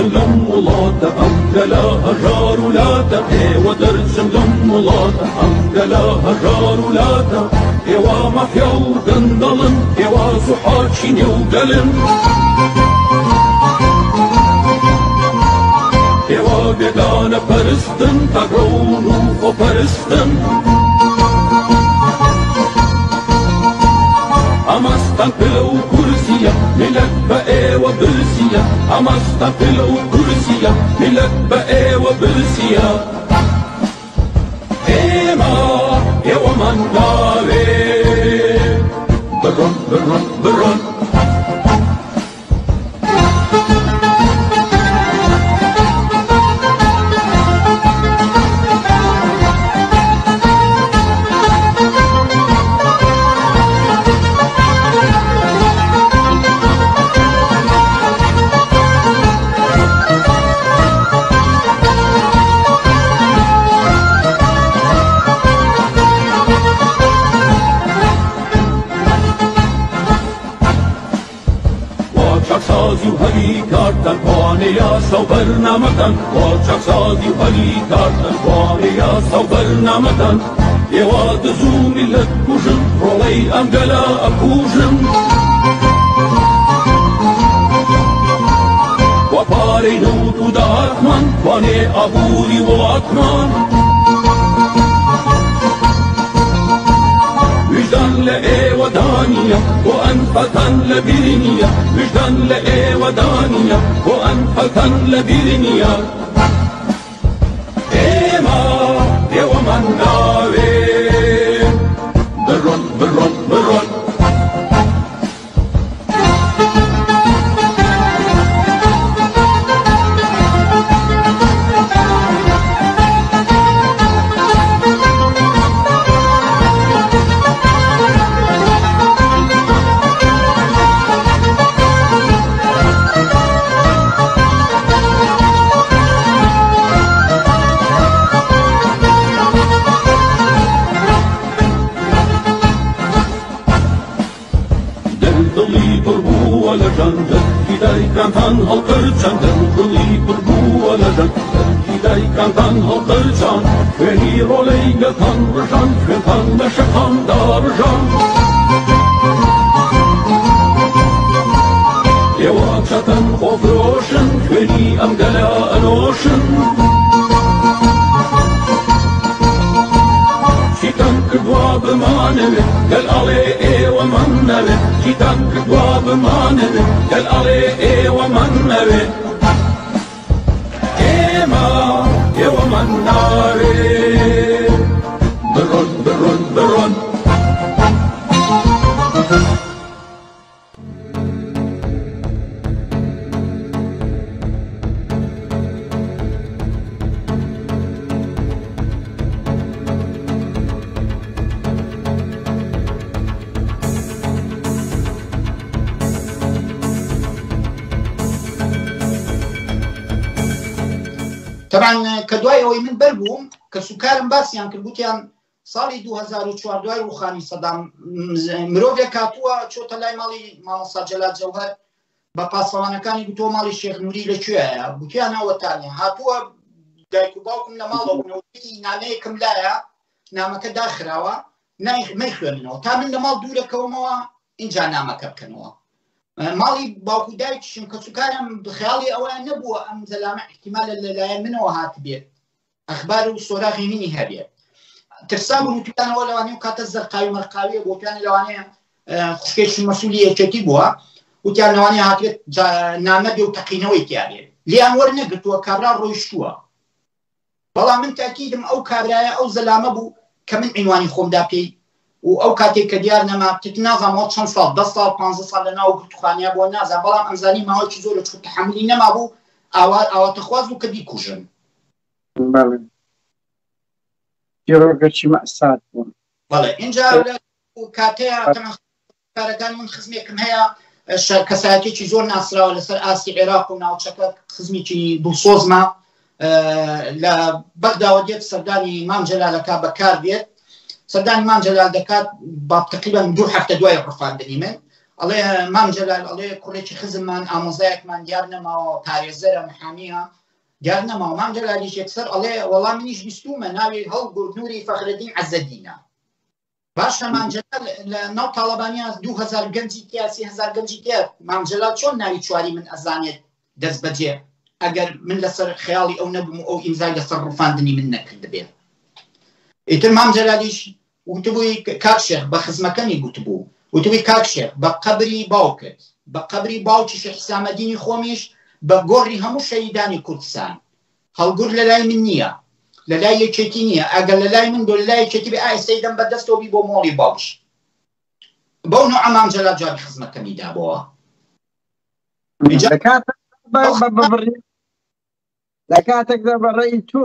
دەرچن لەم وڵاتە ئەم گەلە هەژار و لاتە ئێوە دەرچن لەم وڵاتە ئەم گەلە هەژار و لاتە ئێوە مافیا و گەندەڵن ئێوە زوحاکی نێو گەلن ئێوە بێگانە پەرستن تاکڕەون و خۆپەرستن ئەمەستان پلە و کورسیە میلەت بە ئێوە برسیە ئەمەستان پلە و کورسیە میلەت بە ئێوە برسیە ئێمە ئێوەمان ناوێ بڕۆن بڕۆن بڕۆن. چاکسازی و هەلی کارتان کوانێ یاسا و بەرنامەتان وا چاکسازی و هەلی کارتان کوانێ یاسا و بەرنامەتان ئێوە دز و میللەت کوژن ڕۆڵەی ئەم گەلە ئەکوژن وا پارەی نەوت و داهاتمان کوانێ ئابووری وڵاتمان ویژدان لە ئێوەدا نییە بۆ ئەنفالتان لە بیر نییە ویژدان لە ئێوەدا نییە بۆ ئەنفالتان لە بیر نییە ئێمە ئێوەمان ناوێ بڕۆن بڕۆن بڕۆن. دڵی پڕ بووە لە ژان دەرکی دایکانتان هەڵقرچان دڵی پڕ بووە لە ژان دەرکی دایکانتان هەڵقرچان خوێنی ڕۆڵەی گەلتان ڕژان خوێنتان لە شەقامدا ڕژان ئێوە چەتەن خۆفرۆشن خوێنی ئەم گەلە ئەنۆشن چیتان کردوە بمانەوێ گەل ئەڵێ ئێوەمان نەوێ چیتان کردوە بمانەوێ گەل ئەڵێ ئێوەمان نەوێ ئێمە ئێوەمان ناوێ بڕۆن بڕۆن بڕۆن. تەبعەن کە دوای ئەوەی من بەر بووم کەسوکارم باسیان کرد گوتیان ساڵی 2004 دوای ڕوخانی سەدام مرۆڤێک هاتووە چۆتە لای ماڵی مامۆستا جەلال جەوهەر بە پاسەوانەکانی گوتووە ماڵی شێخ نوری لە کوێیە گوتیان ئەوەتانە هاتووە دایک و باوکم لە ماڵەوە بوونەوە نامەیەکم لایە نامەکە داخراوە نەیخوێننەوە تا من لە ماڵ دوورەکەومەوە اینجا نامەکە بکەنەوە ماڵی باوکو دایکیشم کەسوکارم خیاڵی ئەوەیان نەبووە ئەم زەلامە احتیمالە لەلایەن منەوە هاتبێت ئەخبار و سۆراغی منی هەبێت ترسابوون وتویانەوە لەوانەیە و کاتە زەرقاوی مەرقاویە بۆتیان لەوانەیە خوشکێکی مەسوولی یەکێتی بووە وتیان لەوانەیە هاتبێت نامە بێ و تەقینەوەی تیاێت لیان وەرنەگرتووە کابرا ڕۆیشتووە بەڵام من تاکیدم ئەو کابرایە ئەو زەلامە بوو کە من عینوانی خۆم دا پێی و ئەو کاتێک کە دیار نەما تت نازانم چەند ساڵ دە ساڵ پ ساڵ لە ناو گرتوخانەیە بووە نازانم بەڵام ئەمزانی ماوەیەکی زۆر چونکە تەحەمولی نەمابوو ئاوا ئاواتەخواز بوو کە بیکوژن. بەڵێ چیرۆکەکی مەئسات بوو. بەڵێ ئینجا لە کاتەیە تەمەن کارەکانی من خزمێکم هەیە کەسایەتێکی زۆر ناسراوە لەسەر ئاستی عێراق و ناوچەکە خزمێکی دڵسۆزمە لە بەغداوە دێت سەردانی مام جەلالەکە بەکار دێت سەردانی مام جەلال دەکات با تقریبا دوو هەفتە دوای ڕفاندنی من. ئەڵێ مام جەلال ئەڵێ کوڕێکی خزممان ئامۆزایەکمان دیار نەماوە پارێزەرە محامیە دیار نەماوە مام جەلالیش یەکسەر ئەڵێ وەڵام منیش بیستومە ناوی هەڵگورد نوری فەخرەدین عەزەدینە باشە مام جەلال لە ناو تاڵەبانیا 2000 گەنجی تیا 3000 گەنجی تیا مام جەلال چۆن ناوی چواری من ئەزانێت دەست بەجێ ئەگەر من لەسەر خەیاڵی ئەو نەبووم و ئەو ئیمزای لەسەر ڕفاندنی من نەکردبێ ئیتر مام جەلالیش وتبووی کاک شێخ بە خزمەکەمی گوتبوو وتبووی کاک شێخ بە قەبری باوکت بە قەبری باوکی شێخ حسامەدینی خۆمیش بە گۆڕی هەموو شەهیدانی کوردستان هەڵگورد لە لای من نییە لە لای یەکێتی نییە ئەگەر لە لای من بۆ لە لای یەکێتی بێ ئای دەم بە دەستەوە بی بۆ مۆڵی باوکی بەو نوعە مام جەلال جوابی خزمەکەمی دابەوە. لە کاتێکدا بە ڕێی تۆ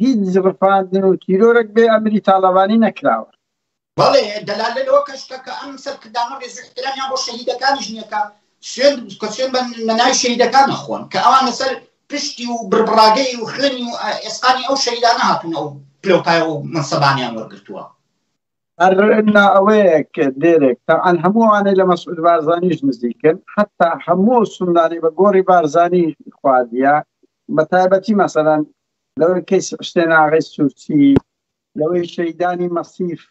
هیچ ڕفاندن و تیرۆرێک بێ ئەمری تاڵەبانی نەکراوە. بەڵێ دەلالە لەوە کەشکە کە ئەم سەرکردانە ڕێز و احترامیان بۆ شەهیدەکانیش نییە کە سوێند کە سوێند بە ناوی شەهیدەکان نەخۆن کە ئەوان لەسەر پشتی و بڕبڕاگەی و خوێنی و ئێسقانی ئەو شەهیدانە هاتوون ئەو پلەوپایە و مەنسەبانیان وەرگرتووە. هەر نا ئەوەیە کە دێرێک تەعەن هەموو ئەوانەی لە مەسعود بارزانیش نزیکن حتا هەموو ئەو سندانەی بە گۆڕی بارزانی خواردیە بە تایبەتی مەسەلەن لەوەی کەیس حوسێن ئاغای سورچی لەوەی شەیدانی مەسیف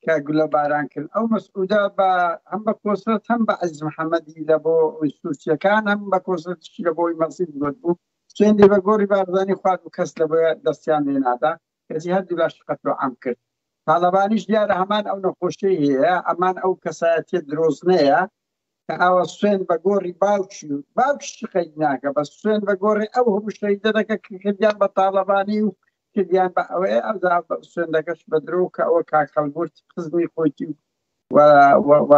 کە گولە باران کرد ئەو مەسعودە بە هەم بە کۆسرەت هەم بە عەزیز محەممەدی لە بۆ سورچیەکان هەم بە کۆسرەتیشی لە بۆی مەسیف گوت بوو سوێندی بە گۆڕی بارزانی خوارد و کەس لە بۆیە دەستیان لێ نادا کەچی هەردوولاش قەتل و عام کرد. تاڵەبانیش دیارە هەمان ئەو نەخۆشیەی هەیە، ئەمان ئەو کەسایەتیە درۆزنەیە کە ئاوا سوێند بە گۆڕی باوکی و باوکیشی قەید ناکە، بەس سوێند بە گۆڕی ئەو هەموو شەهیدە دەکە کە کردیان بە تاڵەبانی و کردیان بە ئەوەیە، ئەوجا سوێندەکەش بە درۆ کە ئەوە کاک هەڵگورد خزمی خۆیتی و و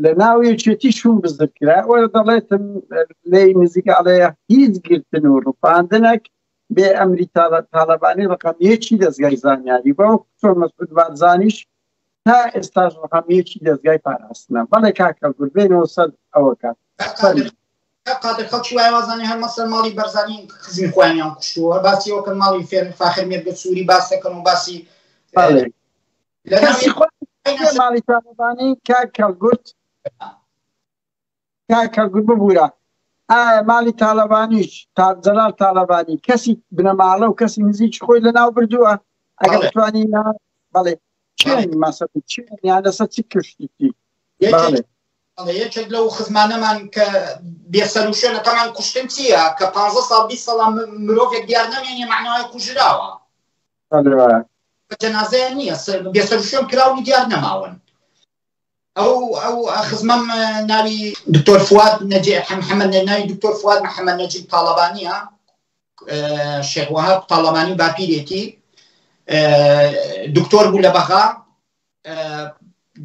لە ناو یەکێتی شوم بزر کرا. ئەوە دەڵێتم لێی نزیکە ئەڵێ هیچ گرتن و ڕفاندنێک بێ ئەمری تاڵەبانی ڕقم یەکی دەزگای زانیاری بە وەک چۆن مەسعود بارزانیش تا ئێستاش ڕقم یەکی دەزگای پاراستنە. بەڵێ کاک هەڵگورد بێنەوە سەر ئەوەکە. فەرموو. کاک قادر خەڵکی وایە وازانێ هەر مەسەل ماڵی بەرزانی خزمی خۆیانیان کوشتووە باسی ئەوە کەن ماڵی فێر فاخر مێرگە سووری باس دەکەن و باسی بەڵێ کەسی خۆی ماڵی تاڵەبانی کاک هەڵگورد کاک هەڵگورد ببورە ئایا ماڵی تاڵەبانیش تا جەلال تاڵەبانی کەسی بنەماڵە و کەسی نزیکی خۆی لەناو بردووە ئەگەر بتوانی بەڵێ چێن مەسە چێن یان لەسەر چی کوشتیتی بەڵێ یەکێک لەو خزمانەمان کە بێسەروشوێنە تەمان کوشتن چییە کە پ ساڵ 20 ساڵ مرۆڤێک دیار نەمێنێ معناوای کوژراوە جەنازەیان نییە بێسەروشوێن کراون و دیار نەماون ئەو ئەو خزمەم ناوی دکتۆر فواد نەجێ محەممەد ناوی دکتۆر فواد محەممەد نەجیب تاڵەبانیە شێخ وەهاب تاڵەبانی باپیرێتی دکتۆر بوو لە بەغا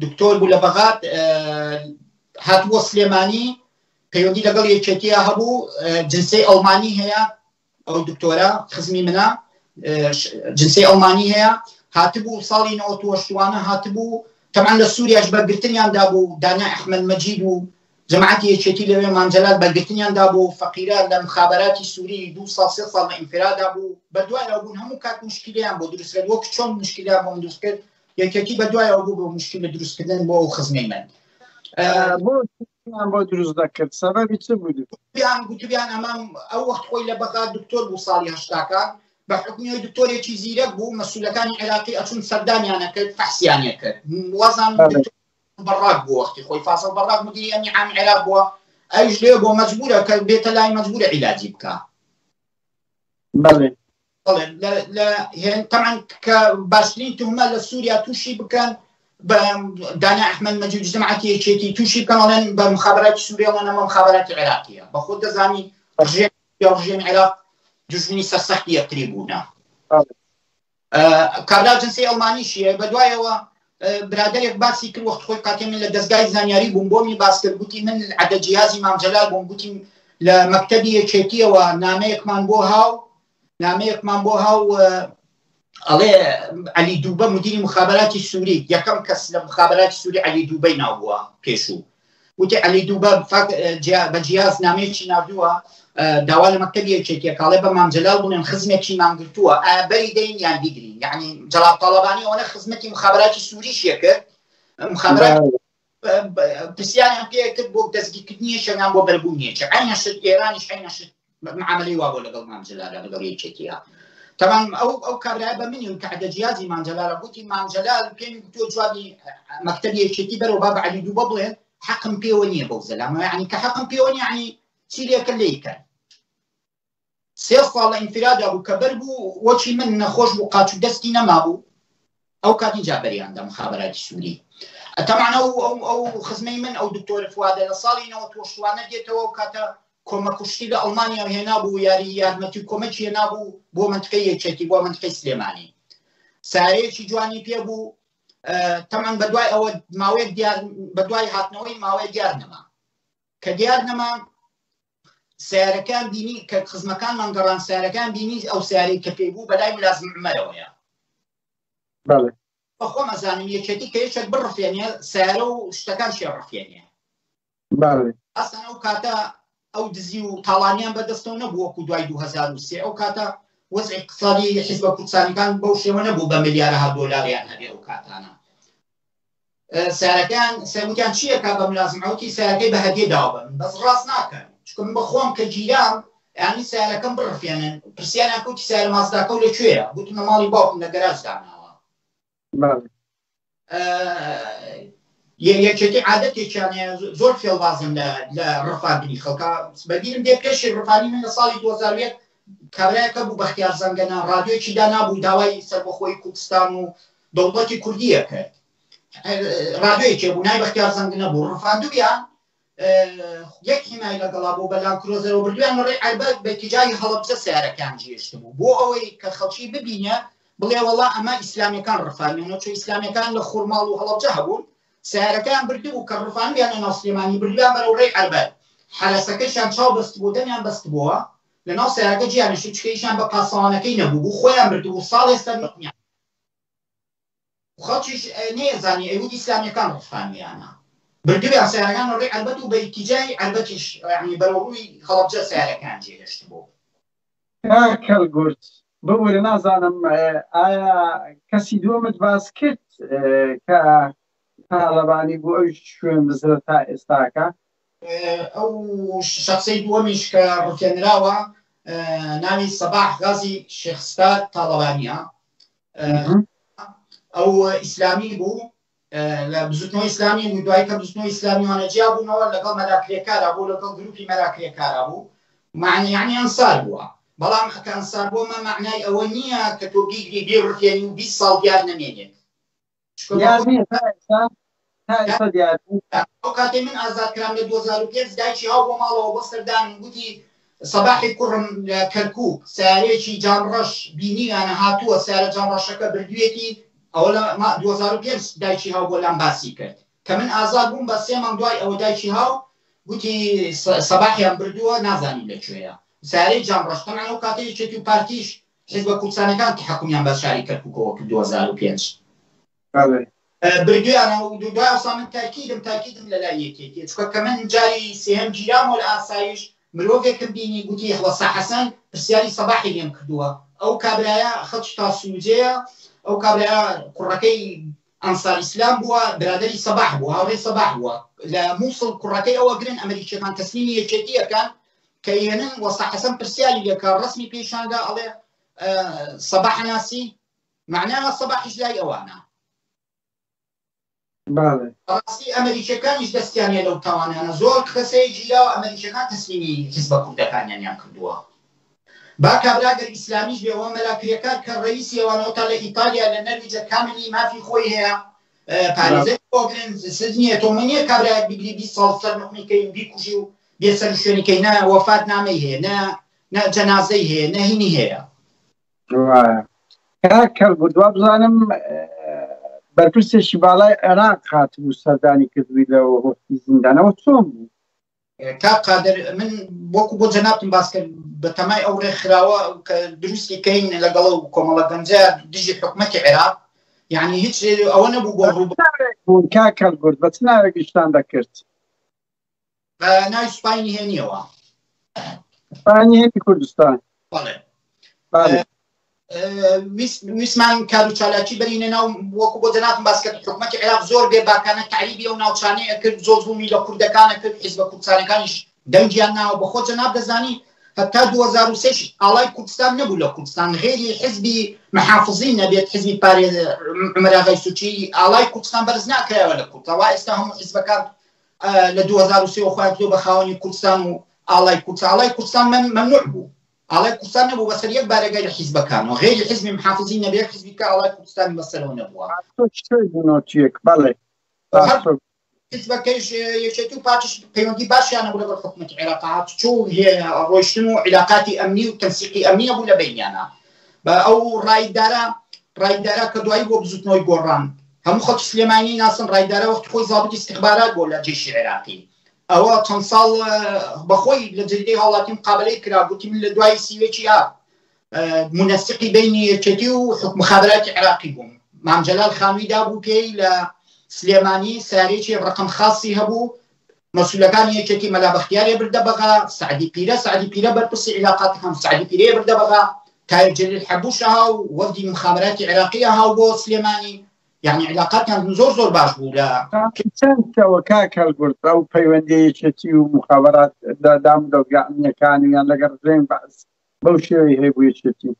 دکتۆر بوو لە بەغات هاتبووە سلێمانی پەیوەندی لەگەڵ یەکێتیە هەبوو جنسی ئەڵمانی هەیە ئەو دکتۆرە خزمی منە جنسی ئەڵمانی هەیە هاتبوو ساڵی نەوەتوەشتوانە هاتبوو تەمان لە سووریاش بەرگرتنیان دابوو دانا ئەحمەد مەجید و جەماعەتی یەکێتی لەوێ مام جەلال بەرگرتنیان دابوو فەقیرە لە مخابەراتی سووری دو ساڵ سێ ساڵ لە ئینفرادا بوو بەدوایەوە بوون هەموو کات مشکلیان بۆ دروست کرد وەک چۆن مشکلیان بۆم دروست کرد یەکێتی بەدوایەوە بوو بۆ مشکلە دروستکردن بۆ ئەو خزمەی من. بۆ چیان بۆ دروست دەکرد سەبەبی چ بوو؟ بیان گوتبیان ئەمە ئەو وەخت خۆی لە بەغا دکتۆر بوو ساڵی هەشتاکان بە حکومی ئەوی دکتۆرێکی زیرەک بوو مەسولەکانی عێراقی ئەچون سەردانیانە کرد فەحسیانە کرد وازان بەڕاک بوو وەختی خۆی فازڵ بەڕاک مدیری ئەمنی عام عێراق بووە ئەویش لێ بۆ مەجبورە کە بێتە لای مەجبورە عیلاجی بکە. بەڵێ بەڵێ لە هێن تەمان کە باشترین تهمە لە سووریا تووشی بکەن بە دانا ئەحمەد مەجید جەماعەتی یەکێتی تووشی بکەن ئەڵێن بە مخابراتی سووریا ئەڵێن ئەمە مخابراتی عێراقیە بە خۆت دەزانی ڕژێم یا ڕژێم عێراق دژمنی سەرسەختی یەکتری بوونە. کابرا جنسی ئەڵمانیشیە بەدوایەوە برادێک باسی کرد وەخت خۆی کاتێ من لە دەستگای زانیاری بووم بۆمی باس کرد گوتی من عەدە جیهازی مام جەلال بووم گوتی لە مەکتەبی یەکێتیەوە نامەیەکمان بۆ هاو نامەیەکمان بۆ هاو ئەڵێ عەلی دووبە مدیری مخابراتی سووری یەکەم کەس لە مخابراتی سووری عەلی دووبەی ناو بووە پێشوو وتی عەلی دووبە بە جیاز نامەیەکی ناردووە داوا لە مەکتەبی یەکێتیە کاڵێ بە مام جەلال بڵێن خزمێکی مانگرتووە ئایا بەری دەین یان بیگرین یعنی جەلال تاڵەبانی ئەوەنە خزمەتی مخابراتی سووریشیە کرد مخابرات. پرسیاریان پێ کرد بۆ دەستگیرکردنی یەکێکیان بۆ بەربوونی یەکێک عەینە شت ئێرانیش عەینە شت معاملەی وا بۆ لەگەڵ مام جەلالە لەگەڵ یەکێتیە تەمان ئەو ئەو کابرای بە منی و کە جیازی مام جەلالە گوتی مام جەلال پێم گوتووە جوابی مەکتەبی یەکێتی بەرەوە با بە عەلی دووبە بڵێن حەقم پێوە نییە بەو زەلامە یعنی کە حەقم پێوە نییە یعنی چی لێکە لێی کەن سێ ساڵ لە ئینفرادا بوو کە بەر بوو وەکی من نەخۆش بوو قاچ و دەستی نەمابوو ئەو کات اینجا بەریان دە مخابراتی سووری تەمان ئەو ئەو ئەو خزمەی من ئەو دکتۆر فوادە لە ساڵی نەوە تۆشوانە دێتەوە و کاتە کۆمەکوشتی لە ئەڵمانیا هێنابوو یاری یارمەتی و کۆمەکی هێنابوو بۆ منتقەی یەکێتی بۆ منتقەی سلێمانی سارەیەکی جوانی پێ بوو تەمان بەدوای ئەوە ماوەیەک دیار بەدوای هاتنەوەی ماوەیە دیار نەما کە دیار نەما سیارەکان بینی کە خزمەکانمان گەڕان سیارەکان بینی ئەو سیارەی کە پێی بوو بەلای ملازم عمەرەوەیە بەڵێ بەخۆم ئەزانم یەکێتی کە یەکێک بڕفێنێ سیارە و شتەکان شێ ڕفێنێ بەڵێ ئەسڵەن ئەو کاتە ئەو دزی و تاڵانیان بەدەستەوە نەبوو وەکو دوای 2003 ئەو کاتە وەزعی اقتصادی حیزبە کوردستانیەکان بەو شێوە نەبوو بە ملیارەها دۆلاریان هەبێ ئەو کاتانە سیارەکان سەرموتیان چییە کا بە ملازم عوتی سیارەکەی بە هەدیە داوە بە من بەس ڕاست ناکەن چونکە من بە خۆم کە گیرام یعنی سیارەکەم بڕفێنن پرسیاریان کەوتی سیارە مازداکە و لە کوێیە گوتم لە ماڵی باوکم لە گەراج داناوە یەکێتی عادەتێکیان هەیە زۆر فێڵبازن لە ڕفاندنی خەڵکە بەبیرم دێ پێشی ڕفانی من لە ساڵی 2001 کابرایەکە بوو بەختیار زەنگەنە ڕادیۆکی دانابوو داوای سەربەخۆی کوردستان و دەوڵەتی کوردیە کرد ڕادیۆیەکێ بوو نای بەختیار زەنگنە بوو ڕفاندویان یەک حیمای لەگەڵا بوو بە لانکرۆزەرەوە بردویان لە ڕێی عەربەت بە ئیتیجاهی هەڵەبجە سەیارەکەیان جێهێشتبوو بۆ ئەوەی کە خەڵکی ببینێ بڵێ وەڵا ئەمە ئیسلامیەکان ڕفانیانە چۆ ئیسلامیەکان لە خورماڵ و هەڵەبجە هەبوون سیارەکەیان بردبوو کە ڕفانیانە ناو سلێمانی بردویان بەرەو ڕێی عەربەت حەرەسەکەشیان چاو بەستبوو دەمیان بەستبووە لەناو سیارەکە جیانشی چکەیشان بە پاسەوانەکەی نەبوو بوو خۆیان بردبوو ساڵێ سەر نقمیان خەڵکیش نەیەزانی ئەیوت ئیسلامیەکان ڕفانویانە بردویان سیارەکان لە ڕێی عەربەت و بە ئیتیجاهی عەربەتیش یعنی بەرەو ڕووی هەڵەبجە سیارەکان جێهێشتبوو. کاک هەڵگورد ببورە نازانم ئایا کەسی دووەمت باس کرد کە تاڵەبانی بوو ئەویش شوێن بزرە تا ئێستاکە؟ ئەو شەخسەی دووەمیش کە ڕفێنراوە ناوی سەباح غازی شێخ ستار تاڵەبانیە ئەو ئیسلامی بوو لە بزوتنەوەی ئیسلامی بوو دوای کە بزوتنەوەی ئیسلامیوانە جیا بوونەوە لەگەڵ مەلاکرێکارا بوو لەگەڵ گروپی مەلاکرێکارا بوو معنی یعنی ئەنسار بووە بەڵام کە ئەنسار بووە مە معنای ئەوە نییە کە تۆ بیگری بیڕفێنی و 20 ساڵ دیار نەمێنێت دیار نییە تا ئێستا تا ئێستا دیار نییە. ئەو کاتەی من ئازاد کرام لە 2005 دایکی هاو بۆ ماڵەوە بۆ سەردانم گوتی سەباحی کوڕم لە کەرکوک سەیارەیەکی جامڕەش بینیویانە هاتووە سەیارە جامڕەشەکە بردوویەتی ئەوە لە 2005 دایکی هاو بۆ لام باسی کرد کە من ئازاد بووم بە سێ مانگ دوای ئەوە دایکی هاو گوتی سەباحیان بردووە نازانین لە کوێیە سەیارەی جامڕەش تەبعەن ئەو کاتە یەکێتی و پارتیش حیزبە کوردستانەکان تەحەکومیان بە شاری کەرکوکەوە کرد 2005 بردویانە و دوای ئەوسا من تاکیدم تاکیدم لە لای یەکێتیە چونکە کە من جاری سێهەم گیرامەوە لە ئاسایش مرۆڤێکم بینی گوتی وەستا حەسەن پرسیاری سەباحی لێم کردووە ئەو کابرایە خەڵکی تاسلوجەیە ئەو کابرایە کوڕەکەی ئەنسار ئیسلام بووە برادری سەباح بوو هاوڕێی سەباح بووە لە مووسڵ کوڕەکەی ئەوە گرن ئەمریکیەکان تەسلیمی یەکێتیەکان کە یێنن وەستا حەسەن پرسیاری لێکا ڕسمی پێشاندا ئەڵێ سەباح ناسی معناها سەباحیش لای ئەوانە. بەڵێ. بەڕاستی ئەمەریکیەکانیش دەستیان هەیە لەو تاوانانە زۆر کەسەیە گیراوە ئەمەریکیەکان تەسلیمی حیزبە کوردەکانیانیان کردووە با کابرا گەر ئیسلامیش بێ وە مەلا کرێکار کە ڕەئیسی ئەوانەوە تا لە ئیتالیا لە نەرویجە کاملی مافی خۆی هەیە پارێزەری بۆ گرن سز نییە تۆ مە نییە کابرایەک بگری 20 ساڵ سەر نقمی کەی و بیکوژی و بێ سەر و شوێنی کەی نە وەفات نامەی هەیە نە نە جەنازەی هەیە نە هینی هەیە. وایە کاک کەلگورد وابزانم بەرپرسێکی باڵای عێراق هاتبوو سەردانی کردبووی لە وەختی زیندانەوە چۆن بوو؟ کاک قادر من وەکو بۆ جەنابتم باس کرد بە تەمای ئەو ڕێکخراوە کە دروستی کەین لەگەڵ ئەو کۆمەڵە گەنجە دژی حکومەتی عێراق یعنی هیچ ئەوە نەبوو بۆ ڕوو بوون کاک کەلگورد بە چ ناوێک ئیشتان دەکرد؟ بە ناوی سوپای نهێنیەوە. سوپای نهێنی کوردستان. بەڵێ. بەڵێ. ویستمان کار و چالاکی بەرینە ناو وەکو بۆ جەنابم باس کرد حکومەتی عێراق زۆر بێ باکانە تەعریبی ئەو ناوچانەی ئەکرد زۆر زوڵمی لە کوردەکان ئەکرد حیزبە کوردستانەکانیش دەنگیان ناوە بەخۆ جەناب دەزانی هەتا 2003 ئاڵای کوردستان نەبوو لە کوردستان غێری حزبی محافزین نەبێت حزبی پارێ عمراغی سوچی ئاڵای کوردستان بەرز ناکرایەوە لە کوردستان ئێستا هەموو حزبەکان لە 2003 خۆیان کردوە بە خاوەنی کوردستان و ئاڵای کوردستان ئاڵای کوردستان ممنوع بوو ئاڵای کوردستان نەبوو بەسەر یەک بارەگای لە حیزبەکان و غێری حیزبی محافزین نەبێ حیزبی کە ئاڵای کوردستانی بەسەرەوە نەبووە. نۆتیەک بەڵێ حیزبەکەیش یەکێتی و پارتیش پەیوەندی باشیان نەبوو لەگەڵ حکوومەتی عێراق هاتوچۆ و ڕۆیشتن و عیلاقاتی ئەمنی و تەنسیقی ئەمنی هەبوو لە بەینیانە بە ئەو ڕایدارە ڕایدارە کە دوایی بۆ بزوتنەوەی گۆڕان هەموو خەڵکی سلێمانی ناسن ڕایدارە وەختی خۆی زابطی استخبارات بوو لە جێشی عێراقی ئەوە چەند ساڵ بەخۆی لە جەریدەی هاوڵاتی مقابلەی کرا گوتی من لە دوای سیوێکی ئاب منەسقی بینی یەکێتی و حکم مخابراتی عراقی بووم مام جەلال خانووی دابوو پێی لە سلێمانی سارێکی ڕقم خاصی هەبوو مەسولەکانی یەکێتی مەلا بەختیارێ بردە بەغا سعدی پیرە سعدی پیرە بەرپرسی علاقاتەکان سعدی پیرەیە بردە بەغا تایر جەلیل حەبوش ها و وەفدی مخابراتی عراقی ها بۆ سلێمانی یانی عیلاقاتیان زۆر زۆر باش بوو لە چەند کەوە کاک هەڵگورد ئەو پەیوەندی یەکێتی و مخابرات دام و دەزگا ئەمنیەکان و یان لەگەڵ ڕژێمی بەعس بەو شێوەی هەیبوو یەکێتی؟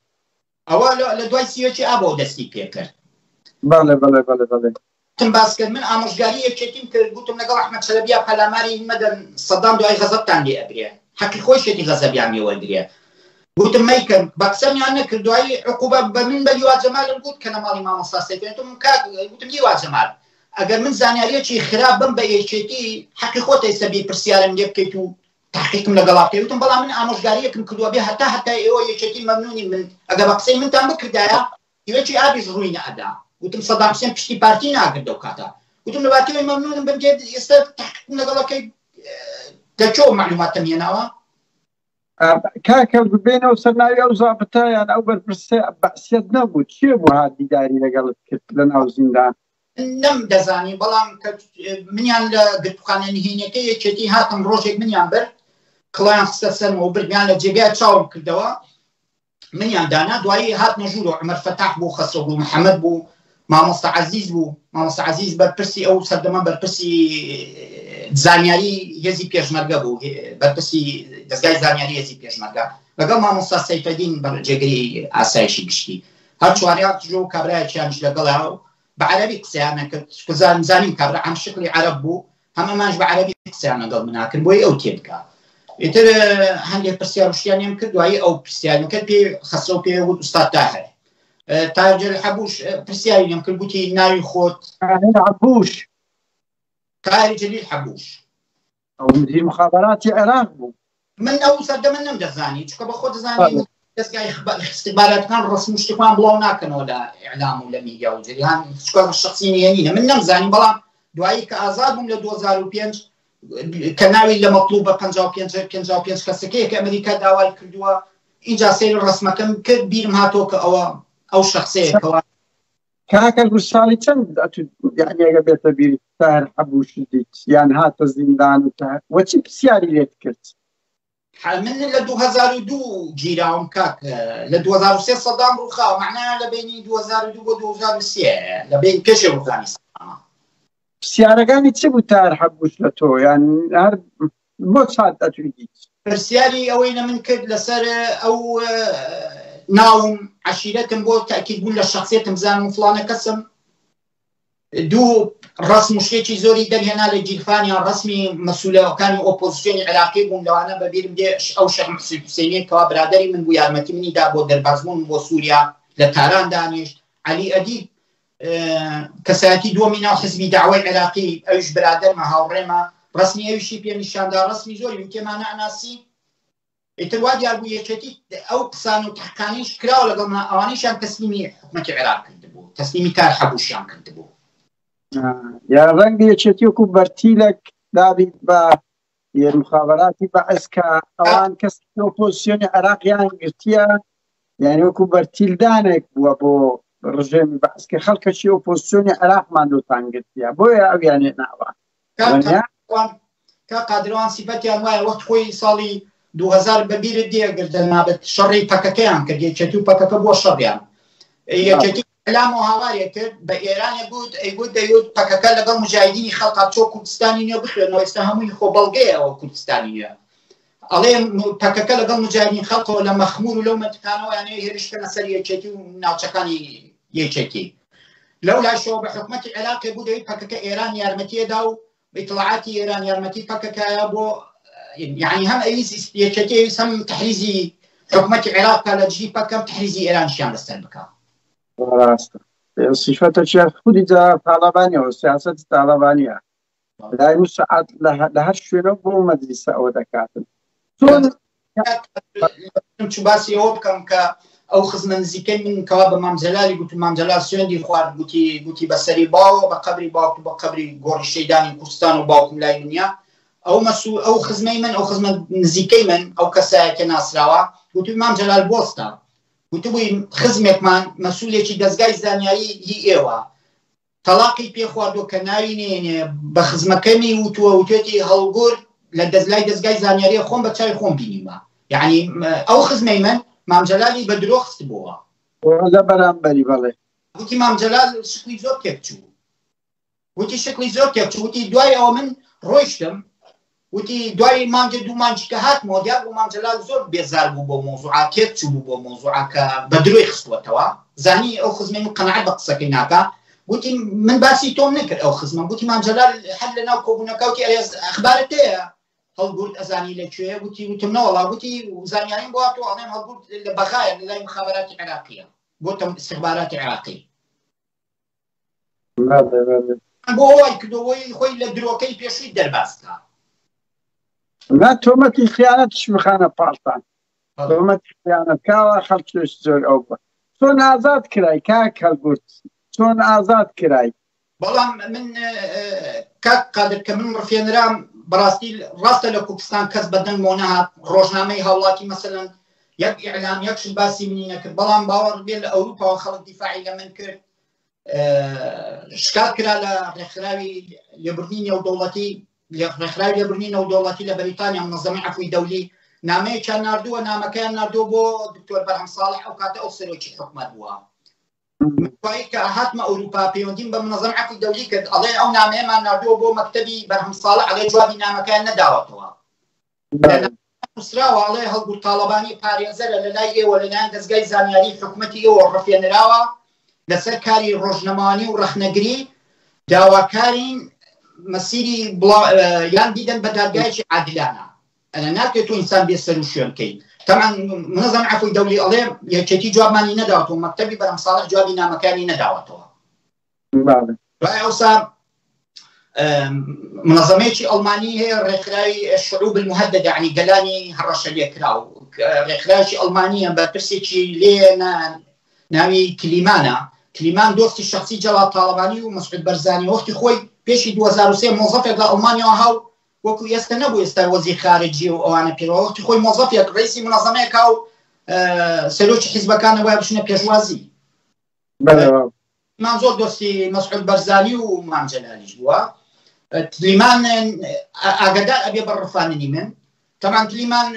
ئەوە لە دوای سیەکی ئابەوە دەستی پێکرد. بەڵێ بەڵێ بەڵێ بەڵێ. تم باس کرد من ئامۆژگاری یەکێتیم کرد گوتم لەگەڵ ئەحمەد چەلەبیا پەلاماری مەدەن سەدام دوای غەزەبتان لێ ئەگرێ حەقی خۆیشێتی غەزەبیان لێ وەرگرێ گوتم مەیکەن بە قسەمیان نەکرد دوایی عقوبە بە من بە لیوا جەمالم گوت کە لە ماڵی مامۆستا سەیفێن وتم کاک گوتم لیوا جەمال ئەگەر من زانیاریەکی خراپ بم بە یەکێتی حەقی خۆتە ئێستا بێی پرسیارم لێ بکەیت و تحقیقم لەگەڵا بکەیت وتم بەڵام من ئامۆژگاریەکم کردووە بێ هەتا هەتا ئێوە یەکێتی مەمنونی من ئەگەر بە قسەی منتان بکردایە هیوەکی ئابیش ڕووی نەئەدا وتم سەدام حسێن پشتی پارتی ناگرت لەو کاتە وتم لە باتەوەی مەمنونم بم دێت ئێستا تحقیقم لەگەڵەکەی لە کوێوە معلوماتم هێناوە کاکە ببێنەوە سەر ناوی ئەو زابتە یان ئەو بەرپرسە بەعسیەت نەبوو چێ بوو هات دیداری لەگەڵت کرد لە ناو زیندان؟ نەم دەزانی بەڵام کە منیان لە گرتوخانە نهێنیەکە یەکێتی هاتم ڕۆژێک منیان برد کڵیان خستە سەرمەوە بردیان لە جێگای چاوم کردەوە منیان دانا دوایی هاتنە ژوورەوە عومەر فەتاح بوو خەسرەو گوڵ محەمەد بوو مامۆستا عەزیز بوو مامۆستا عەزیز بەرپرسی ئەو سەردەمە بەرپرسی زانیاری هێزی پێشمەرگە بوو بەرپرسی دەستگای زانیاری هێزی پێشمەرگە لەگەڵ مامۆستا سەیفەدین جێگری ئاسایشی گشتی هەر چواریان تژۆ و کابرایەکیانش لەگەڵا و بە عەرەبی قسەیان نەکرد چونکە زانیم کابرا عەم شکلی عەرەب بوو هەم ئەمانش بە عەرەبی قسەیان لەگەڵ منا کرد بۆی ئەو تێبگا ئیتر هەندێک پرسیار و شتیانیم کرد دوایی ئەو پرسیارم کرد پێ خەسرەو پێ وت ئوستاد تاهر تاهر جەلیل حەبوش پرسیاری لێم کرد گوتی ناوی خۆت تاهر حەبوش تاهر جەلیل حەبوش ئەو مدیر مخابراتی عێراق بوو. من ئەو سەردەمە نەمدەزانی چونکە بە خۆ دەزانی دەستگای استخباراتەکان ڕسم و شتەکان بڵاو ناکەنەوە لە ئیعلام و لە میدیا و جریان چونکە شخصی نهێنینە من نەمزانی بەڵام دوایی کە ئازاد بووم لە 2005 کە ناوی لە مەطلوبە 55 55 کەسەکەیە کە ئەمریکا داوای کردووە اینجا سەیری ڕسمەکەم کرد بیرم هاتەوە کە ئەوە ئەو شخصەیە کەوا کاکە گوش ساڵی چەند ئەتو یعنی ئەگە بێتە بیرت تاهر حەبوشی دیت یان هاتە زیندان و تاهر وە چی پرسیاری لێت کرد؟ من لە 2002 گیراوم کاک لە 2003 سەدام ڕووخاوە معناها لە بینی 2002 بۆ 2003 لە بین پێشی ڕووخانی سەدامە. پرسیارەکانی چ بوو تاهر حەبوش لە تۆ یان هەر بۆ چات ئەتوی دیت؟ پرسیاری ئەوەی لە من کرد لەسەر ئەو ناوم عەشیرەتم بۆ تەئکید بوون لە شەخسیەتم بزانم فڵانە کەسم دوو ڕسم و شتێکی زۆری دەرهێنا لە گیرفانیان ڕسمی مەسولەکانی ئۆپۆزیسیۆنی عێراقی بوون لەوانە بەبیرم دێ ئەو شێخ محسن حوسێنی کەوا برادەری من بوو یارمەتی منی دا بۆ دەربازبوون بۆ سووریا لە تاران دانیشت عەلی ئەدیب کەسایەتی دووەمی ناو حزبی داوای عێراقی ئەویش برادەرمە هاوڕێمە ڕسمی ئەویشی پێ نیشاندا ڕسمی زۆری وتێمانە ئەناسی ئیتر وا دیار بوو یەکێتی ئەو قسان و تحقانیش کراوە لەگەڵ من ئەوانیشیان تەسلیمی حکومەتی عێراق کردبوو تەسلیمی تار حەبوشیان کردبوو یا ڕەنگە یەکێتی وەکو بەرتیلەک دابیت بە مخابراتی بەعس کە ئەوان کەس ئۆپۆزیسیۆنی عێراقیان گرتیە یعنی وەکو بەرتیلدانێک بووە بۆ ڕژێمی بەعس کە خەڵکەکی ئۆپۆزیسیۆنی عێراقمان لۆتان گرتیە بۆیە ئەویانێ ناوە کا قادروان سیفەتیان وایە وەخت خۆی ساڵی 2000 بەبیرت دێ گەر جەنابت شەڕی پەکەکەیان کرد یەکێتی و پەکەکە بۆ شەڕیان یەکێتی ئەلام و هاوارێ کرد بە ئێرانێ گوت ئەیگوت دەیوت پەکەکە لەگەڵ مجاهدینی خەڵقا بچۆ کوردستانی نوێ بخوێنەوە ئێستا هەمووی خۆ بەڵگەیە ئەوە کوردستانی نوێ ئەڵێ پەکەکە لەگەڵ مجاهدین خەڵقەوە لە مەخمور و لەو مەنتقانەوە یانەیە هێرش کەنە سەر یەکێتی و ناوچەکانی یەکێتی لەو لاشەوە بە حکومەتی عێراقی بوو دەوی پەکەکە ئێران یارمەتیەدا و ئیتڵاعاتی ئێران یارمەتی پەکەکەیە بۆ یعنی هەم ئەویست یەکێتی ئەویست هەم تحریزی حکومەتی عێراق کا لە دژی پەکەم تحریزی ئێرانشیان لەسەر بکە. ڕاستە سیفەتە چیە خودی جا تاڵەبانیەوە سیاسەت تاڵەبانیە لای مسعات لە هەر شوێنە بۆ مەجلیسە ئەوە دەکاتن چۆن چ باسی ئەوە بکەم کە ئەو خزمە نزیکەی من کەوا بە مام جەلالی گوت مام جەلال سوێندی خوارد گوتی گوتی بە سەری باوە بە قەبری باوک و بە قەبری گۆڕی شەیدانی کوردستان و باوکم لای منە ئەو مەسو ئەو خزمەی من ئەو خزمە نزیکەی من ئەو کەسایەتە ناسراوە گوتی مام جەلال بۆستە گوتبووی خزمێکمان مەسولێکی دەستگای زانیاری هی ئێوە تەڵاقی پێ خواردوە کە ناوی نێنێ بە خزمەکەمی وتوە وتێتی هەڵگورد لە دەست لای دەزگای زانیاریە خۆم بە چاوی خۆم بینیومە یعنی ئەو خزمەی من مام جەلالی بە درۆ خستبۆوە. لە بەرامبەری بەڵێ. وتی مام جەلال شکلی زۆر تێک چوو وتی شکلی زۆر تێک چوو وتی دوای ئەوە من ڕۆیشتم وتی دوای مانگێ دوو مانگی کە هاتمەوە دیار بوو مام جەلال زۆر بێزار بوو بۆ مەوزوعە تێک چوو بوو بۆ مەوزوعە کە بە درۆی خستووەتەوە زانی ئەو خزمەی من قەناعەت بە قسەکەی ناکا گوتی من باسی تۆم نەکرد ئەو خزمە گوتی مام جەلال هەر لە ناو کۆبوونەکە وتی ئەرێ ئەخبارت هەیە هەڵگورد ئەزانی لە کوێ گوتی وتم نەوەڵا گوتی زانیاریم بۆ تۆ ئەڵێم هەڵگورد لە بەغایە لە لای مخابراتی عێراقیە بۆتە استخباراتی عێراقی بۆ وای کردەوەی خۆی لە درۆکەی پێشووی دەربازکە. نا تۆمەتی خیانەتیش بخانە پاڵتان تۆمەتی خیانەت کاوە خەڵکیش زۆر ئەو بووە چۆن ئازاد کرای کاک هەڵگورد چۆن ئازاد کرای؟ بەڵام من کاک قادر کە من ڕفێنرام بەڕاستی ڕاستە لە کوردستان کەس بە دەنگمەوە نەهات ڕۆژنامەی هاوڵاتی مەسەلەن یەک ئیعلام یەک شت باسی منی نەکرد بەڵام باوەڕ بێ لە ئەوروپاوە خەڵک دیفاعی لە من کرد شکات کرا لە ڕێکخراوی لێبوردنی نێودەوڵەتی ڕێکخراوی لێبوردنی نێودەوڵەتی لە بەریتانیا منەزەمەی عەفوی دەولی نامەیەکیان ناردووە نامەکەیان ناردووە بۆ دکتۆر بەرهەم ساڵح ئەو کاتە ئەو سەرۆکی حکومەت بووە دوایی کە هاتمە ئەوروپا پەیوەندیم بە منەزەم عەفوی دەولی کرد ئەڵێ ئەو نامەیەمان ناردووە بۆ مەکتەبی بەرهەم ساڵح ئەڵێ جوابی نامەکەیان نەداوەتەوە نووسراوە ئەڵێ هەڵگورد تاڵەبانی پارێزەرە لە لای ئێوە لەلایەن دەزگای زانیاری حکومەتی ئێوە ڕفێنراوە لەسەر کاری ڕۆژنەمەوانی و ڕەخنەگری داواکارین مەسیری یان بیدەن بە دادگایەکی عادلانە ئەنا ناکرێت تۆ ئینسان بێ سەر و شوێن بکەیت تەمان منەزەم عەفوی دەولی ئەڵێ یەکێتی جوابمانی نەداوەتەوە مەکتەبی بەرهەم ساڵح جوابی نامەکانی نەداوەتەوە دوای ئەوسا منەزەمەیەکی ئەڵمانی هەیە ڕێکخراوی شعوب المهدد یعنی گەلانی هەڕەشە لێکراو ڕێکخراوێکی ئەڵمانیە بەرپرسێکی لێ ناوی کلیمانە کلیمان دۆستی شخصی جەڵال تاڵەبانی و مەسعود بەرزانی وەختی خۆی پێشی 2003 مۆزەفێک لە ئەڵمانیاوە هاو وەکو ئێستا نەبوو ئێستا وەزیر خارجی و ئەوانە پێوە وەختی خۆی مۆزەفێک ڕئیسی منەزەمەیەکا و سەرۆکی حیزبەکانە وایە بچنە پێشوازی مان زۆر دۆستی مەسعود بەرزانی و مام جەلالیش بووە تلیمان ئاگدار ئەبێ بە ڕفاننی من تەمان تلیمان